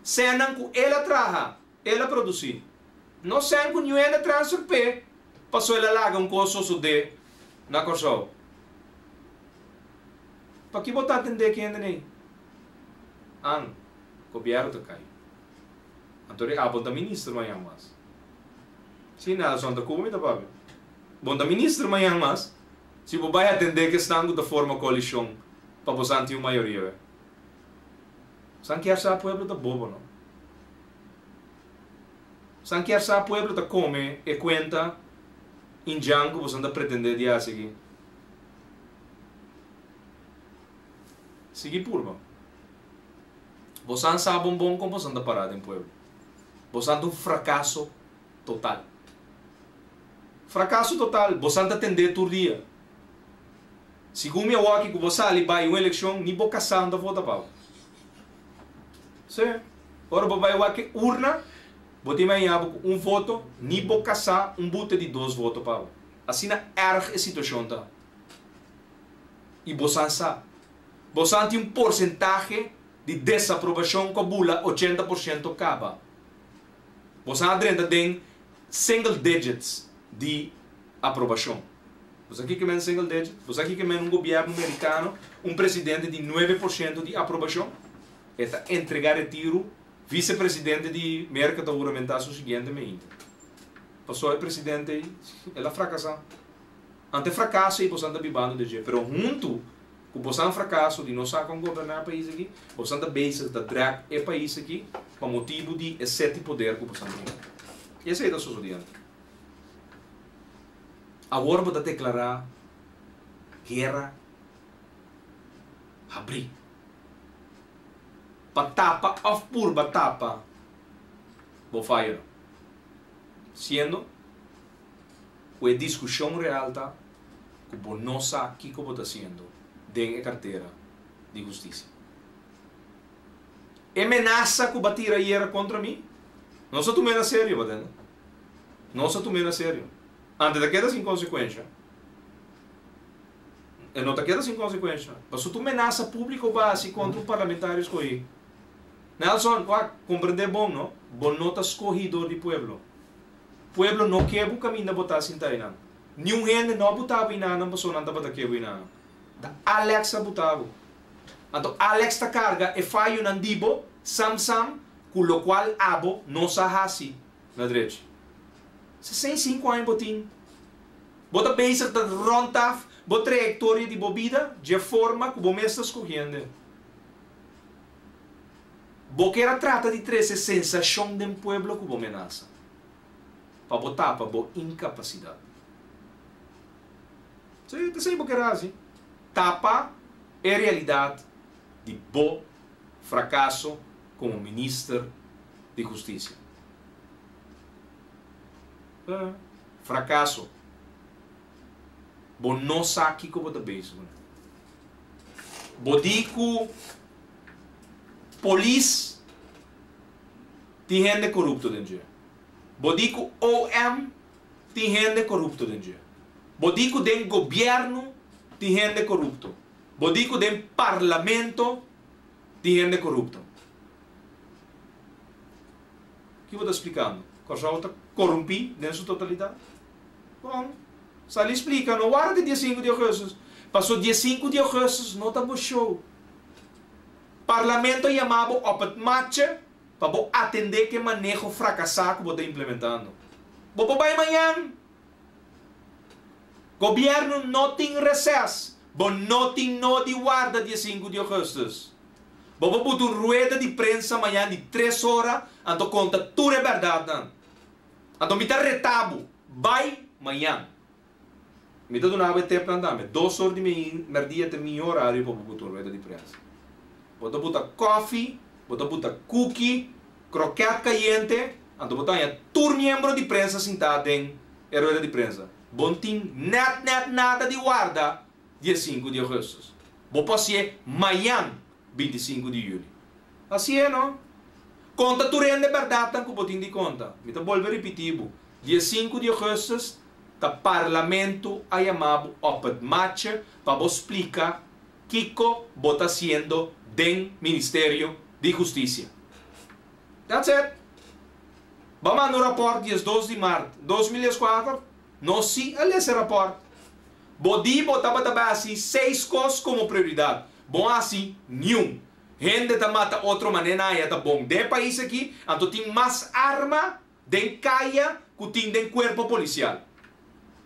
Sènnan ku el a traha, el a produsí. No sèn ku niun hende transfer p'e, paso el a laga un kos sosodé na Kòrsou. Paki bo ta atendé ki hende nei? An, gobièrnu ta kai. Anto di abo ta minister mañan mas. Si, Nelson, ta kuba mi ta papia. Bo ta minister mañan mas si bo bai atendé ku esnan ku ta forma koalishon pa bosan tin un mayoria wè. San kier sa pueblo ta bobo no. San kier sa pueblo ta kome e kuenta indjan ku bosan ta pretendé di hasi aki. Sigui purba. Bosan sa bon bon kon bosan ta pará den pueblo. Bosan ta un frakaso total. Frakaso total, bosan ta tendé tur dia. Segun mi awor aki ku bo sali bai un elekshon, ni bo kasá no ta vota pa bo. Sí, ora bo bai wak e urna, bo tin haña bo ku un voto, ni bo kasá un bute di dos voto pa bo. Asina erg e situashon ta. I bosan sa. Bosan tin un porsentahe di desaprobashon ku a bula 80% kaba. Bosan a drenta den single digits di aprobashon. Bo sa kiko men single digit? Bo sa kiko men un gobièrnu merikano, un presidente di 9% di aprobashon? E ta entregá retiru, visepresidente di Merka ta huramentá su siguiente meinta. Pasobra e presidente ei, el a frakasá. Ante frakaso ei bosan ta bibando den dje, pero huntu Ku bosan frakaso di no sa kon goberná e pais aki, bosan ta bezig ta drag e pais aki pa motibu di e set di poder ku bosan tin. I esei ta sosodiendo. Awor bo ta deklará guera habrí pa tapa òf purba tapa bo fayonan, siendo ku e diskushon real ta ku bo no sa kiko bo ta hasiendo den e kartera di hustisia. E menasa ku bo a tira ayera kontra mi, nos a tum'é na serio, bo tende? Nos a tum'é na serio. Ante ta keda sin konsekuensha. E no ta keda sin konsekuensha. Pasobra tur menasa públiko bo a hasi kontra un parlamentario skohí. Nelson, wak, komprendé bon, no? Bo no ta skohí dor di pueblo. Pueblo no ke bo kaminda bo ta sinta einan. Niun hende no a buta bo einanan pasobra nan tabata ke bo einanan. Ta Alex a buta bo. Anto Alex ta karga e fayonan di bo sam sam ku lokual abo no sa hasi na drechi. 65 aña bo tin. Bo ta bezig ta ròntaf bo trayektoria di bo bida dje forma ku bo mes ta skohiende. Bo kier a trata di trese sensashon den pueblo ku bo menasa pa bo tapa bo inkapasidat. Sí, ta esei bo kier hasi. Tapa e realidat di bo frakaso komo minister di hustisia. Frakaso. Bo no sa kiko bo ta bezig kuné. Bo di ku polis tin hende korupto den dje. Bo di ku OM tin hende korupto den dje. Bo di ku den gobièrnu tin hende korupto. Bo di ku den parlamento tin hende korupto. Ki bo ta splikando? Kòrsou ta korumpí den su totalidat? Bon, sali splika, no warda te dia sinku di ougùstus. Paso dia sinku di augustus no ta bo show. Parlamento a yama bo op het matje pa bo atende ku e maneho frakasá ku bo ta implementando. Bo por bai mañan. Gobièrnu no tin reses. Bo no tin no di warda dia sinku di augustus. Bo por buta un rueda di prensa mañan di tres ora anto konta tur e bèrdatnan. Anto mi ta reta bo, bai mañan. Mi ta duna bo e tepnan tambe. Dos or di merdia ta e mihó orario pa bo buta un rueda di prensa. Bo ta buta kòfi, bo ta buta kuki, krokèt kayente, anto bo ta haña tur miembro di prensa sintá den e rueda di prensa. Bo no tin nèt nèt nada di warda dia sinku di augustus. Bo por hasié mañan 25 di yüli. Hasié no. Konta tur hende bèrdatnan ku bo tin di konta. Mi ta bolbe ripití bo, dia sinku di augustus ta Parlamento a yama bo op het matje pa bo splika kiko bo ta hasiendo den Ministerio di Hustisia. That's it. Bo a manda un rapòrt 12 di mart 2014, nos si a lesa e rapòrt. Bo di bo tabata bai hasi seis kos komo prioridat, bo a hasi niun. Hende ta mata otro manera nan haya ta bon den e pais aki, anto tin mas arma den kaya ku tin den kuerpo polisial.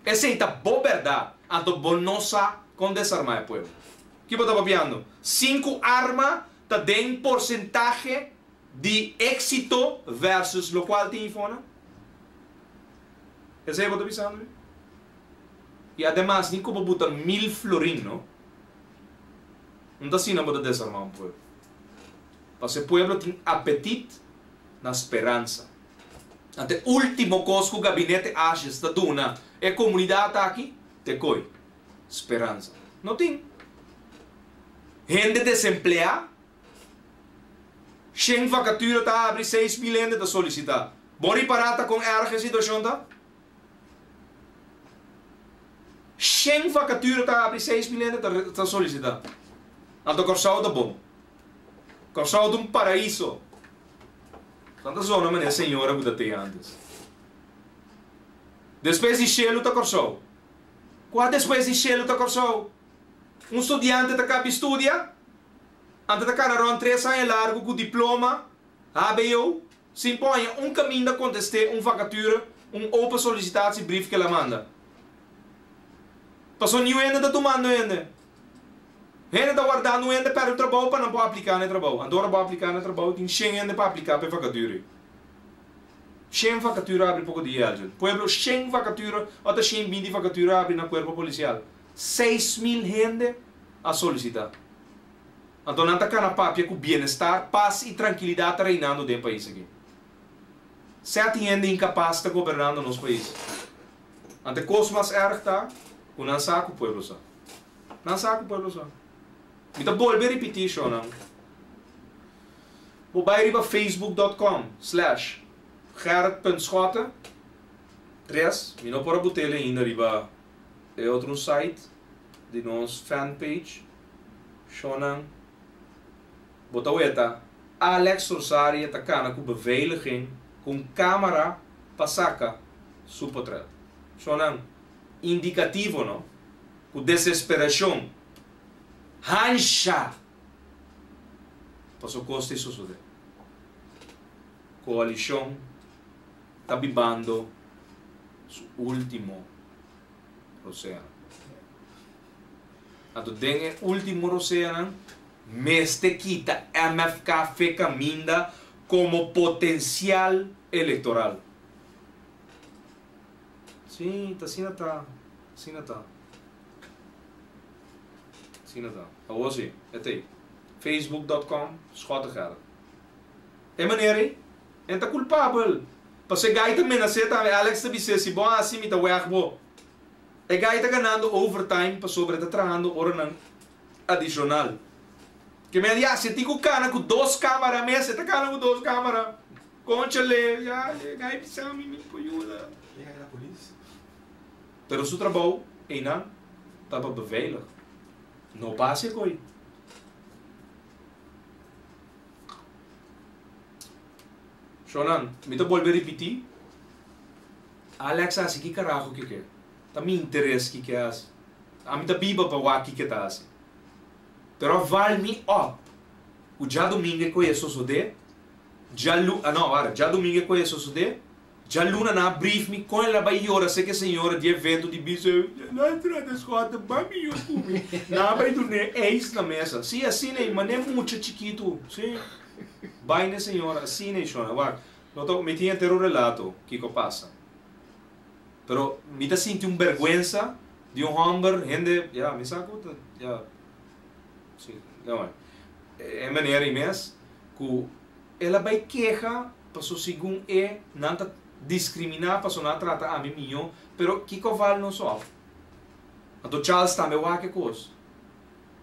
Esei ta bo bèrdat, anto bo no sa kon desarmá e pueblo. Ki bo ta papiando? Sinku arma ta den porsentahe di éksito versus lokual tin ifona? Esei bo ta bisando mi? I ademas ni ku bo buta mil florin no. Un ta asina bo ta desarmá un pueblo. Pasobra e pueblo tin apetit na speransa. Anto e último kos ku gabinete Asjes ta duna e komunidat aki ta e koi, speransa. No tin. Hende desempleá, shen vakatura ta habri, 6000 hende ta solisitá. Bo ripará ta kon èrg e situashon ta? Shen vakatura ta habri, 6000 hende ta solisitá. Anto Kòrsou ta bon. Kòrsou ta un paraiso. Tanta zona manera señora ku ta te antes. Despues di shelu ta Kòrsou. Kua despues di shelu ta Kòrsou? Un studiante ta kabi studia, anto ta kana rònt tres aña largu ku diploma, hbo, sin por haña un kaminda kontest'é un vakatura, un open sollicitatiebrief ku el a manda. Pasobra niun hende ta tumando hende. Hende ta wardando un hende pèrdè un trabou pa nan por apliká na e trabou. Anto ora bo apliká na e trabou tin shen hende pa apliká pa e vakatura ei. Shen vakatura abri poko dia Elgin. Pueblo shen vakatura ota ta shen binti vakatura abri na kuerpo polisial. 6000 hende a solisitá. Anto nan ta kana papia ku bienestar, pas i trankilidat ta reinando den e pais aki. Sèt hende inkapas ta gobernando nos pais. Anto e kos mas èrg ta ku nan sa ku pueblo sa. Nan sa ku pueblo sa. Mi ta bolbe ripití shownan. Bo bai riba facebook dot com slash Gerrit punt Schotte tres. Mi no por a but'el ainda riba e otro site di nos fan page. Shownan. Bo ta weta Alex Rosaria ta kana ku beveiliging ku un kamera pa saka su potret. Shownan. Indikativo no. Ku desesperashon, hansha paso kos ta sosodé. Koalishon ta bibando su último roseanan. Anto den e último roseanan mester kita MFK fe kaminda komo potensial elektoral. Sí, ta asina ta. Asina ta. Asina ta. Awor sí, e ta ei. Facebook dot com, Schotte Gerrit. E manera ei, e ta kulpabel. Pasobra e gai ta menas'é tambe. Alex ta bis'é, si bo hasi, mi ta wèg bo. E gai ta ganando overtime pasobra e ta trahando oranan adishonal. Ke men a di, ah, si e tin ku kana ku dos kamara mes, e ta kana ku dos kamara. Conchale, ya, e gai bisa mi, mi por yuda. E gai ta polis. Pero su trabou einan ta pa beveilig. No pa hasi e koi. Shonan, mi ta bolbe ripití, Alex a hasi ki karaho ke ke. Ta mi interes ki ke hasi. Ami ta biba pa wak kiko e ta hasi. Pero a val mi op ku djadumingu e koe sosodé, djalu, ah no, wara, djadumingu e koe sosodé, djaluna nan a brief mi kon el a bai yora seke señora di evento di bisa, Luister de schotten, bai mi yu ku mi. Nan a bai dun'é ijs na mesa. Sí, asina ei, man'é mucha chikitu, sí. Bai n'e señora, asina ei, shona. Wak, no ta, mi tin henter un relato kiko a pasa. Pero mi ta sinti un berguensa di un homber, hende, ya, mi sa cu ta, ya, si, no, e manera ei mes, cu el a bay keha paso segun e nan ta discrimina paso nan a trata ami miyo, pero kico val nos of? Anto Charles tambe wak e cos.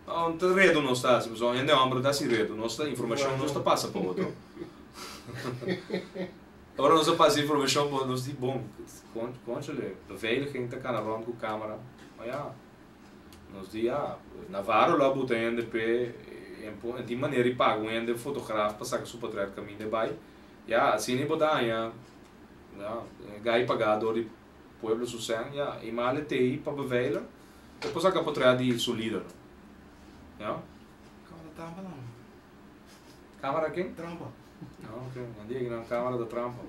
No ta redo nos ta haci, pasobra hende homber no ta haci redo, nos ta informacion nos ta pasa pa otro. Ora nos a pasa informacion bo nos di bon, conchale, beveiliging ta cana rond cu camera, ma ya, nos di ya, Navarro lo a buta hende p'e, en tin manera di paga un hende fotograaf pa saca su potret caminda e bay, ya, asina bo ta haña, ya, e guy paga door di pueblo su cen, ya, e male t'ey pa beveilig, e por saca potret di su lider, ya. Camera trampa nan. Camera ken? Trampa. Ah, ok. Nan di nan camera ta trampa.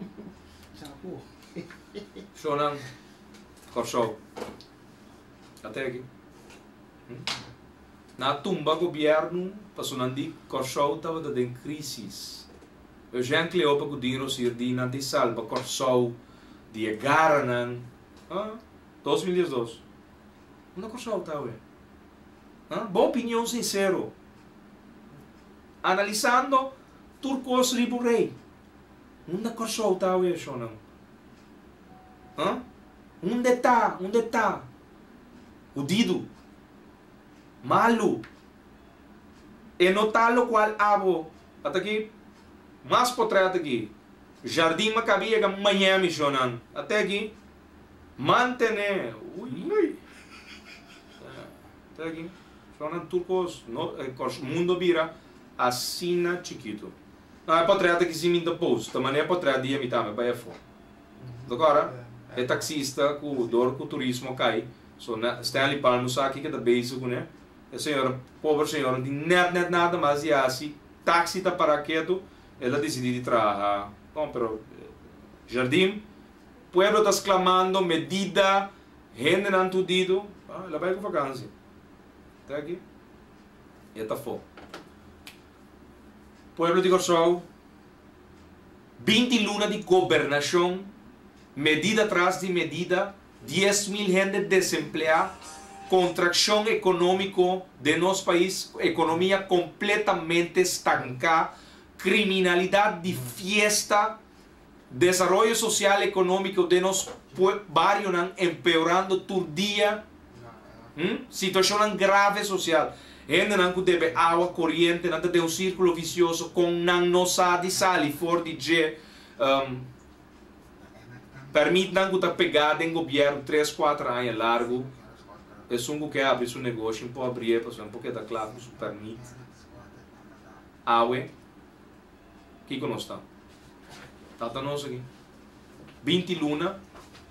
Chapo. Shonan Kòrsou. Ate aki. Hm? Na tumba gobièrnu paso nan di Kòrsou tabata den krisis. Eugène Cleopa ku Dean Rosier di nan ta salba Kòrsou di e garanan. Ah, 2012. Unda Kòrsou ta awe? Ah, bo opinion sinsero. Analisando tur kos riba un rei. Unda Kòrsou ta awe, shonnan? Huh? Unda e ta? Unda e ta? Hudidu. Malu. E no ta lokual abo. Ata aki mas potrèt aki. Jardin Maccabi yega Miami, shonnan. Ate aki. Mantené. Ui. Ate aki. Shonnan tur kos no mundo bira asina chikitu. No e potret aki si mi ta post ta manera potret di ami tambe bai afo. Bo ta kòrda? E taxista ku dor ku turismo kai so na Stanley Palm sa kiko ta bezig kuné. E señora pober señora no tin nèt nèt nada mas di hasi taxi ta para ketu el a disidí di traha bon pero Jardim pueblo ta sklamando medida hendenan tudidu el a bai ku vakansi. Te aki e ta fo. Pueblo di Kòrsou, 20 luna di gobernashon, medida tras di medida, 10.000 hende desempleá, kontrakshon ekonómiko den nos pais, ekonomia kompletamente stanká, kriminalidat di fiesta, desaroyo sosial ekonómiko den nos barionan empeorando tur dia. Situashonnan grave sosial. Hendenan ku debe awa, koriente, nan ta den un sírkulo visioso kon nan no sa di sali for di dje. Pèrmitnan ku ta pegá den gobièrnu tres, kuater aña largu. Esun ku ke abri su negoshi por abrié pasobra por keda kla ku su pèrmit. Awe, kiko nos ta? Tata nos aki. 20 luna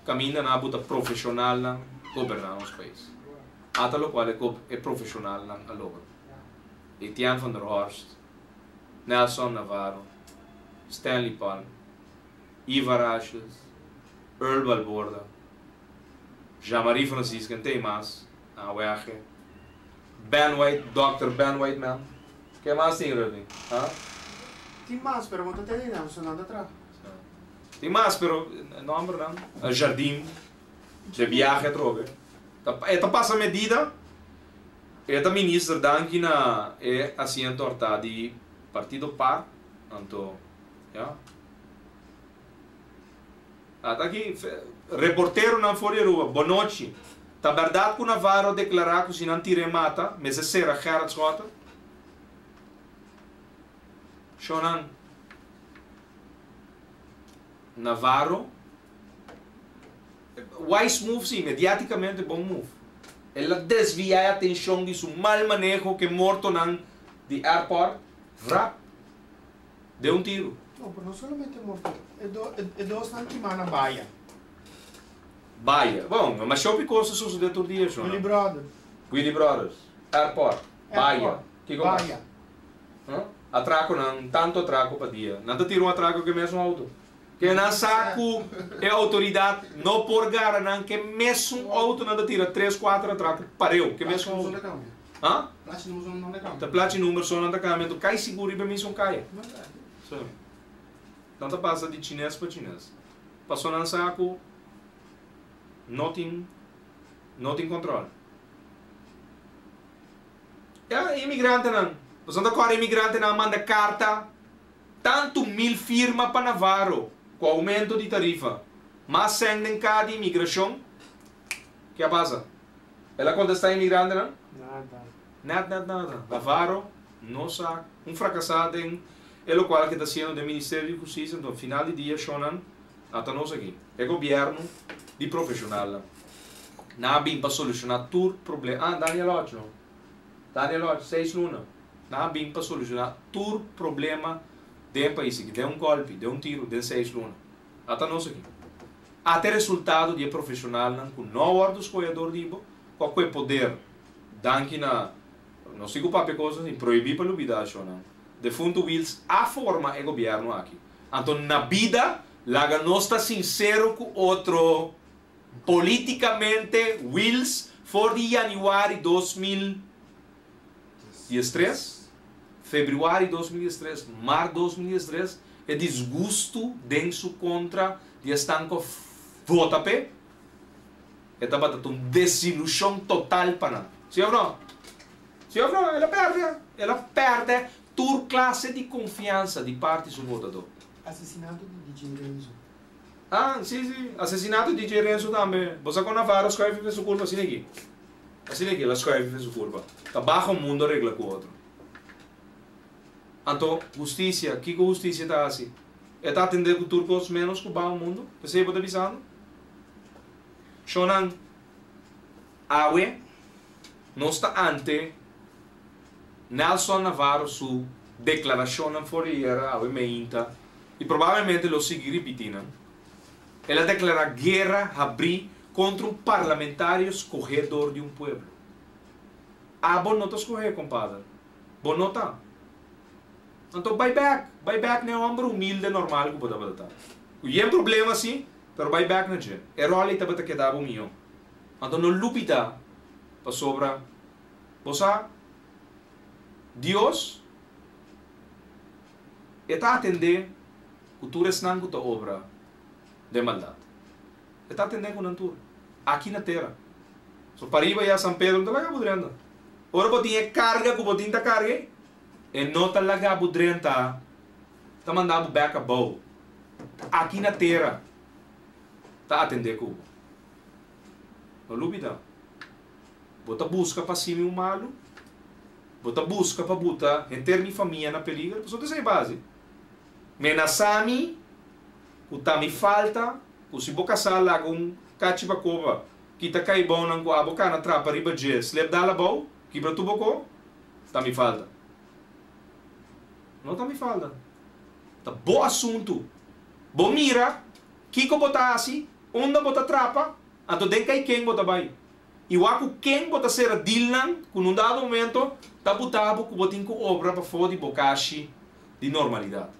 caminda nan a buta profesionalnan goberna nos pais. Ata locual e e profesionalnan a logra. Etienne van der Horst, Nelson Navarro, Stanley Palm, Ivar Asjes, Earl Balborda, Jean-Marie Francisca en tey mas, nan a wege. Ben White, Dòkter Ben White man. Ke mas tin Rudney? Ha? Tin mas, pero bo ta tene nan, so nan ta traha. Tin mas, pero nombernan. Jardim de viahe atrobe. Ta, e ta pasa medida. E ta minister danki na e asiento hortá di Partido par. Anto, ya. Ata aki, reporteronan for di Aruba, bonochi. Ta bèrdat ku Navarro a deklará ku si nan tir'é mata, mester sera Gerrit Schotten? Shonan, Navarro, wise move sí, mediátikamente bon move. El a desviá e atenshon di su mal maneho ku e mortonan di airport, vrap. Den un tiru. No, pero no solamente morto. E do, e dosnan kimá na baya. Baya. Bon, ma shopi kos ta sosodé tur dia, shona. Willy Brother. Willy Brothers, Airport, Bahia. Kiko mas? Bahia. Huh? Atrakonan, tantu atrako pa dia. Nan ta tira un atrako ku e mesun outo. Ke nan sa ku e outoridat no por gara nan ku e mesun outo nan ta tira tres, kuater atrako pareu ku e mesun outo. Ha? Ta plachi number so nan ta kambia, anto kai sigur riba e mesun kaya. So, nan ta pasa di chines pa chines. Paso nan sa ku no tin no tin control. Ya, imigrantenan. Boso no ta kòrda imigrantenan a manda karta tantu mil firma pa Navarro ku oumento di tarifa, mas sèn den ka di imigrashon? Ke a pasa? El a kontestá imigrantenan? Nada. Nèt nèt nada. Navarro no sa un frakasá den e lokual ke ta hasiendo den Ministerio di Hustisia, enton final di dia shonnan ata nos aki, e gobièrnu di profeshonalnan. Nan a bin pa solushoná tur problema. Ah, Daniel Hodge no. Daniel Hodge, seis luna. Nan a bin pa solushoná tur problema den e pais aki, den un gòlpi, den un tiru, den seis luna. Ata nos aki. Ata e resultado di e profeshonalnan ku no a wòrdu skohe dor di bo, ku a kue poder danki na, nos tin ku papia kos asin, prohibí pa lubidá shonnan. Defuntu Wiels a forma e gobièrnu aki. Anto na bida laga nos ta sinsero ku otro. Politikamente Wiels for di yanüari 2013, febrüari 2013, mart 2013 e disgustu den su kontra di esnan ku a vota p'e, e tabata ta un desilushon total pa nan. Si òf no? Si òf no? El a pèrdè. El a pèrdè tur klase di konfiansa di parti su votadó. Asesinato di DJ Renzo. Ah, si, si. Asesinato di DJ Renzo tambe. Bo sa con Navarro schuif riba su curpa asina aki? Asina aki el a schuif riba su curpa. Ta baho mundo a regla cu otro. Anto, husticia, kico husticia ta haci? E ta atende cu tur cos menos cu baho mundo? Pesey bo ta bisando? Shownan, awe nos ta ante Nelson Navarro su declaracionnan for di ayera awe meinta y probablemente lo sigui ripiti nan. El a declara guera habri contra un parlamentario scoge door di un pueblo. Abo no ta scoge, compadre. Bo no ta. Anto bay bek, bay bek na e homber humilde normal cu bo tabata ta. Cu yen problema si, pero bay bek na dje. E rol ey tabata keda bo miho. Anto no lubida pasobra bo sa Dios e ta atendé ku tur esnan ku ta obra den maldat. E ta atendé ku nan tur, aki na tera. So pariba ya San Pedro no ta laga bo drenta. Ora bo tin e karga ku bo tin ta karga, e no ta laga bo drenta, ta manda bo bèk abou. Aki na tera ta atendé ku bo. No lubida. Bo ta buska pa simi un malu? Bo ta buska pa buta henter mi famia na peliger? Pasobra ta esei base. Menasá mi ku ta mi falta, ku si bo kasá laga un kachi pa koba, kita kaibounan ku abo kana trapa riba dje, slep dal abou, kibra tur bo ko, ta mi falta. No ta mi falta. Ta bo asuntu. Bo mira kiko bo ta hasi, unda bo ta trapa, anto den kai ken bo ta bai. I wak ku ken bo ta sera dealnan ku nun dado momento ta buta bo ku bo tin ku obra pafó di bo kashi di normalidat.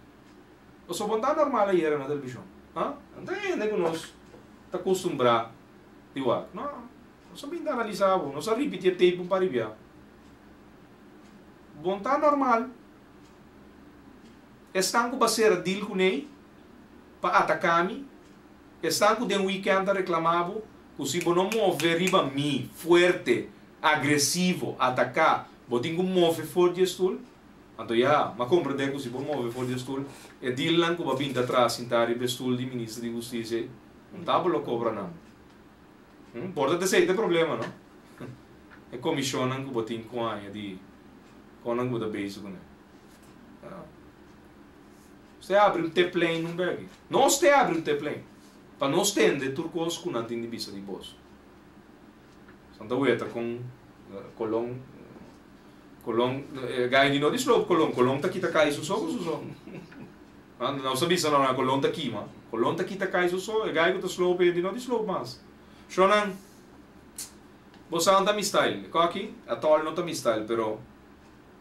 Pasobra bo no ta normal ayera na televishon. Ha? No ta hende ku nos ta kustumbrá di wak. No. Nos a bin ta analisá bo. Nos a ripití e tape un par di bia. Bo no ta normal. Esnan ku bo a sera deal kuné pa ataká mi, esnan ku den weekend ta reklamá bo, Ku si bo no move riba mi fuerte, agresivo, ataká, bo tin ku move for di e stul? Anto ya, m'a komprendé ku si bo move for di e stul, e dilnan ku bo a binta atras sintá riba e stul di minister di hustisia ei, un ta bo lo kobra nan. Hm, por ta esei ta e problema, no? E komishonnan ku bo tin ku haña di konnan ku bo ta bezig kuné. Ya. Nos te habri un teplein un bèki. Nos te habri un teplein. Pa nos tende tur kos ku nan tin di bisa di bos. Santa weta kon Colon Colon e gai di no di sloop Colon Colon ta kita kai su so ku su so. Nos ta bisa normal Colon ta kima Colon ta kita kai su so e gai ku ta sloop e di no di sloop mas. Shonnan. Bo sa no ta mi style. Ko aki? At all no ta mi style, pero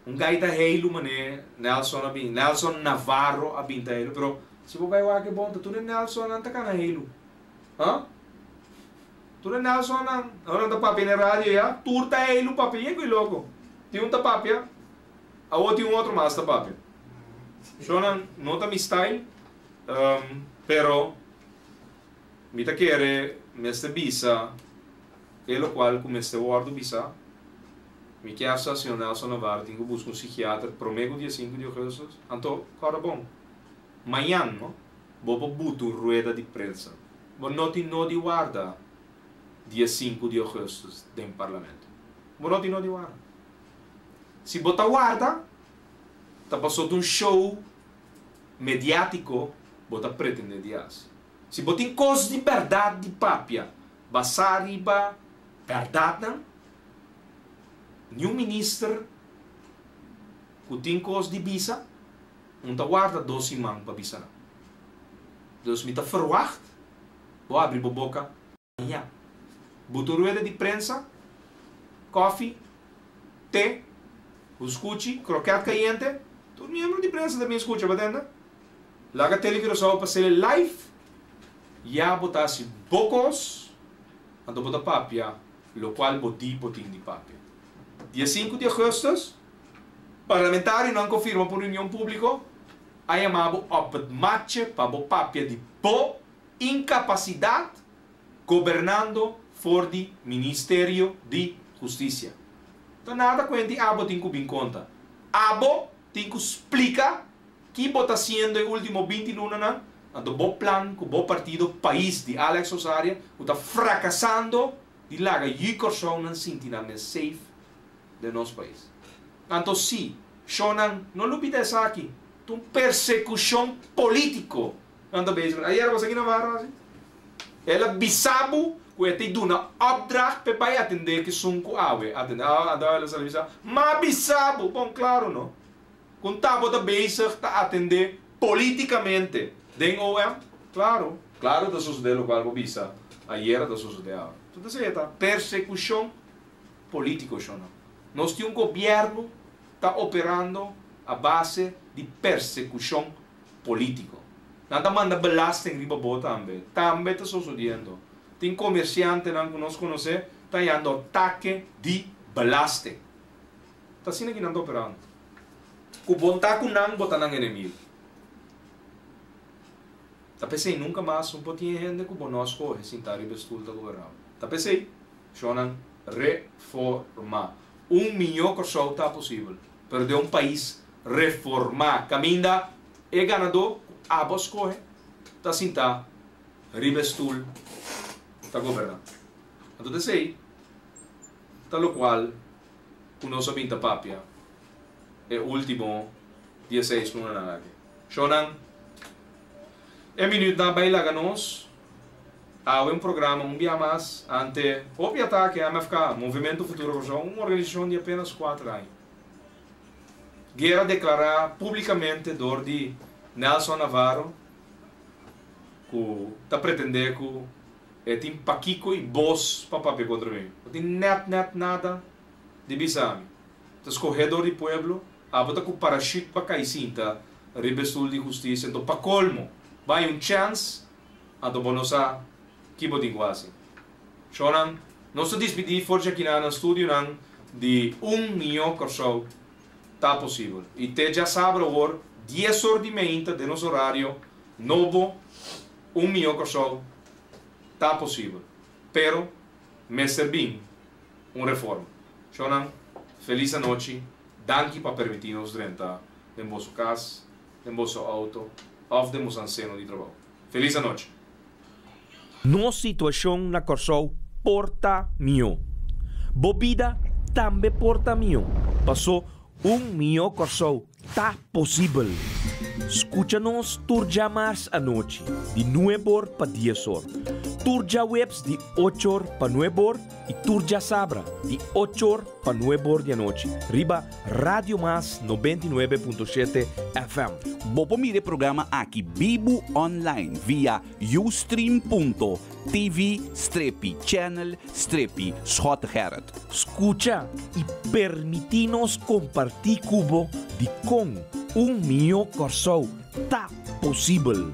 un gaita heilu mané Nelson a bin, Nelson Navarro a bin ta heilu, pero si bo bai wak e bon ta tur e Nelsonnan ta kana heilu. Ha? Tur e Nelsonnan, ora nan ta papia na e radio ya, tur ta heilu papia, yen ku e loko. Tin un ta papia, awor tin un otro mas ta papia. Shownan no ta mi style, pero mi ta kere mester bisa e lokual ku mester wòrdu bisa. Mi kier sa señor Nelson Navarro tin ku buska un psikiater promé ku dia sinku di ougùstus. Anto, kòrda bon, mañan no, bo por buta un rueda di prensa. Bo no tin no di warda dia sinku di ougùstus den parlamento. Bo no tin no di warda. Si bo ta warda, ta pasobra ta un show mediátiko bo ta pretendé di hasi. Si bo tin kos di bèrdat di papia basá riba bèrdatnan, Niun minister ku tin kos di bisa, un ta warda dos siman pa bisa nan. Dus mi ta ferwagt bo abri bo boka maña. Buta un rueda di prensa, kofi, te, huskuchi, kroket kayente, tur miembro di prensa ta bin skucha, bo tende? Laga Tele Curaçao pa sele live, ya bo ta hasi bo kos, anto bo ta papia locual bo di bo tin di papia. Dia sinku di augustus, parlamentarionan cu firma pa un reunion publico a yama bo op het matje pa bo papia di bo incapacidad gobernando for di Ministerio di Husticia. Ta nada cuenti abo tin cu bin conta. Abo tin cu splica ki bo ta haciendo e ultimo binti lunanan, anto bo plan cu bo partido pais di Alex Osaria cu ta fracasando di laga yu Kòrsounan sinti nan mes safe den nos pais. Anto si, shownan, no lubida esaki, ta un persekushon polítiko nan ta bezig kuné. Ayera bo sa ki Navarro hasi? El a bisa bo ku e ta duna opdracht p'e bai atendé kesun ku awe atendé. Anto el a sali bisa, M'a bisa bo! Bon, klaro no. Kon ta bo ta bezig ta atendé polítikamente den OM? Klaro, klaro ta sosodé lokual bo bisa ayera ta sosodé awe. Tur esei ta persekushon polítiko, shonnan. Nos tin un gobièrnu ta operando a base di persekushon polítiko. Nan ta manda belasting riba bo tambe. Tambe ta sosodiendo. Tin komersiantenan ku nos konosé ta hañando atake di belasting. Ta asina ki nan ta operando. Ku bon ta ku nan, bo ta nan enemigu. Ta p'esei nunka mas un por tin e hende ku bo no a skohe sintá riba e stul ta goberná bo. Ta p'esei, shonnan, reformá. Un mihó Kòrsou ta posibel, pero den un pais reformá, kaminda e ganadó ku abo a skohe ta sintá riba e stul ta goberná. Anto t'esei ta lokual ku nos a bin ta papia e ultimo dieseis lunanan aki. Shownan, e minuutnan bai laga nos awe un programa un bia mas ante hopi atake MFK, Movimento Futuro Kòrsou, un organisashon di apenas kuater aña. Guera deklará publikamente dor di Nelson Navarro ku ta pretendé ku E tin pakiko i bos pa papia kontra mi. No tin nèt nèt nada di bisa mi. Ta skohé dor di pueblo, abo ta ku parashut pa kai sinta riba e stul di hustisia, anto pa kolmo bai un chèns, anto bo no sa ki bo tin ku hasi. Shownan, nos ta dispidí for djakinan na studionan di Un Mihó Kòrsou Ta Posibel. I te djasabra awor, dies or di meinta den nos orario nobo, Un mihó Kòrsou ta posibel, pero mester bin un reforma. Shownan, felis anochi, danki pa permití nos drenta den boso kas, den boso outo òf den boso anseno di trabou. Felis anochi! Nos situashon na Kòrsou por ta mihó. Bo bida tambe por ta mihó, pasó un mihó Kòrsou Ta posibel! Skucha nos tur djamars anochi, di nueb'or pa dies'or. Tur djaweps di ochor pa nuebor i tur djasabra di ochor pa nuebor di anochi riba Radio Mas 99.7 FM. Bo por mira e programa aki bibu online via ustream.tv strepi channel strepi Schottegerrit. Skucha i permití nos kompartí ku bo dikon un mihó Kòrsou ta posibel.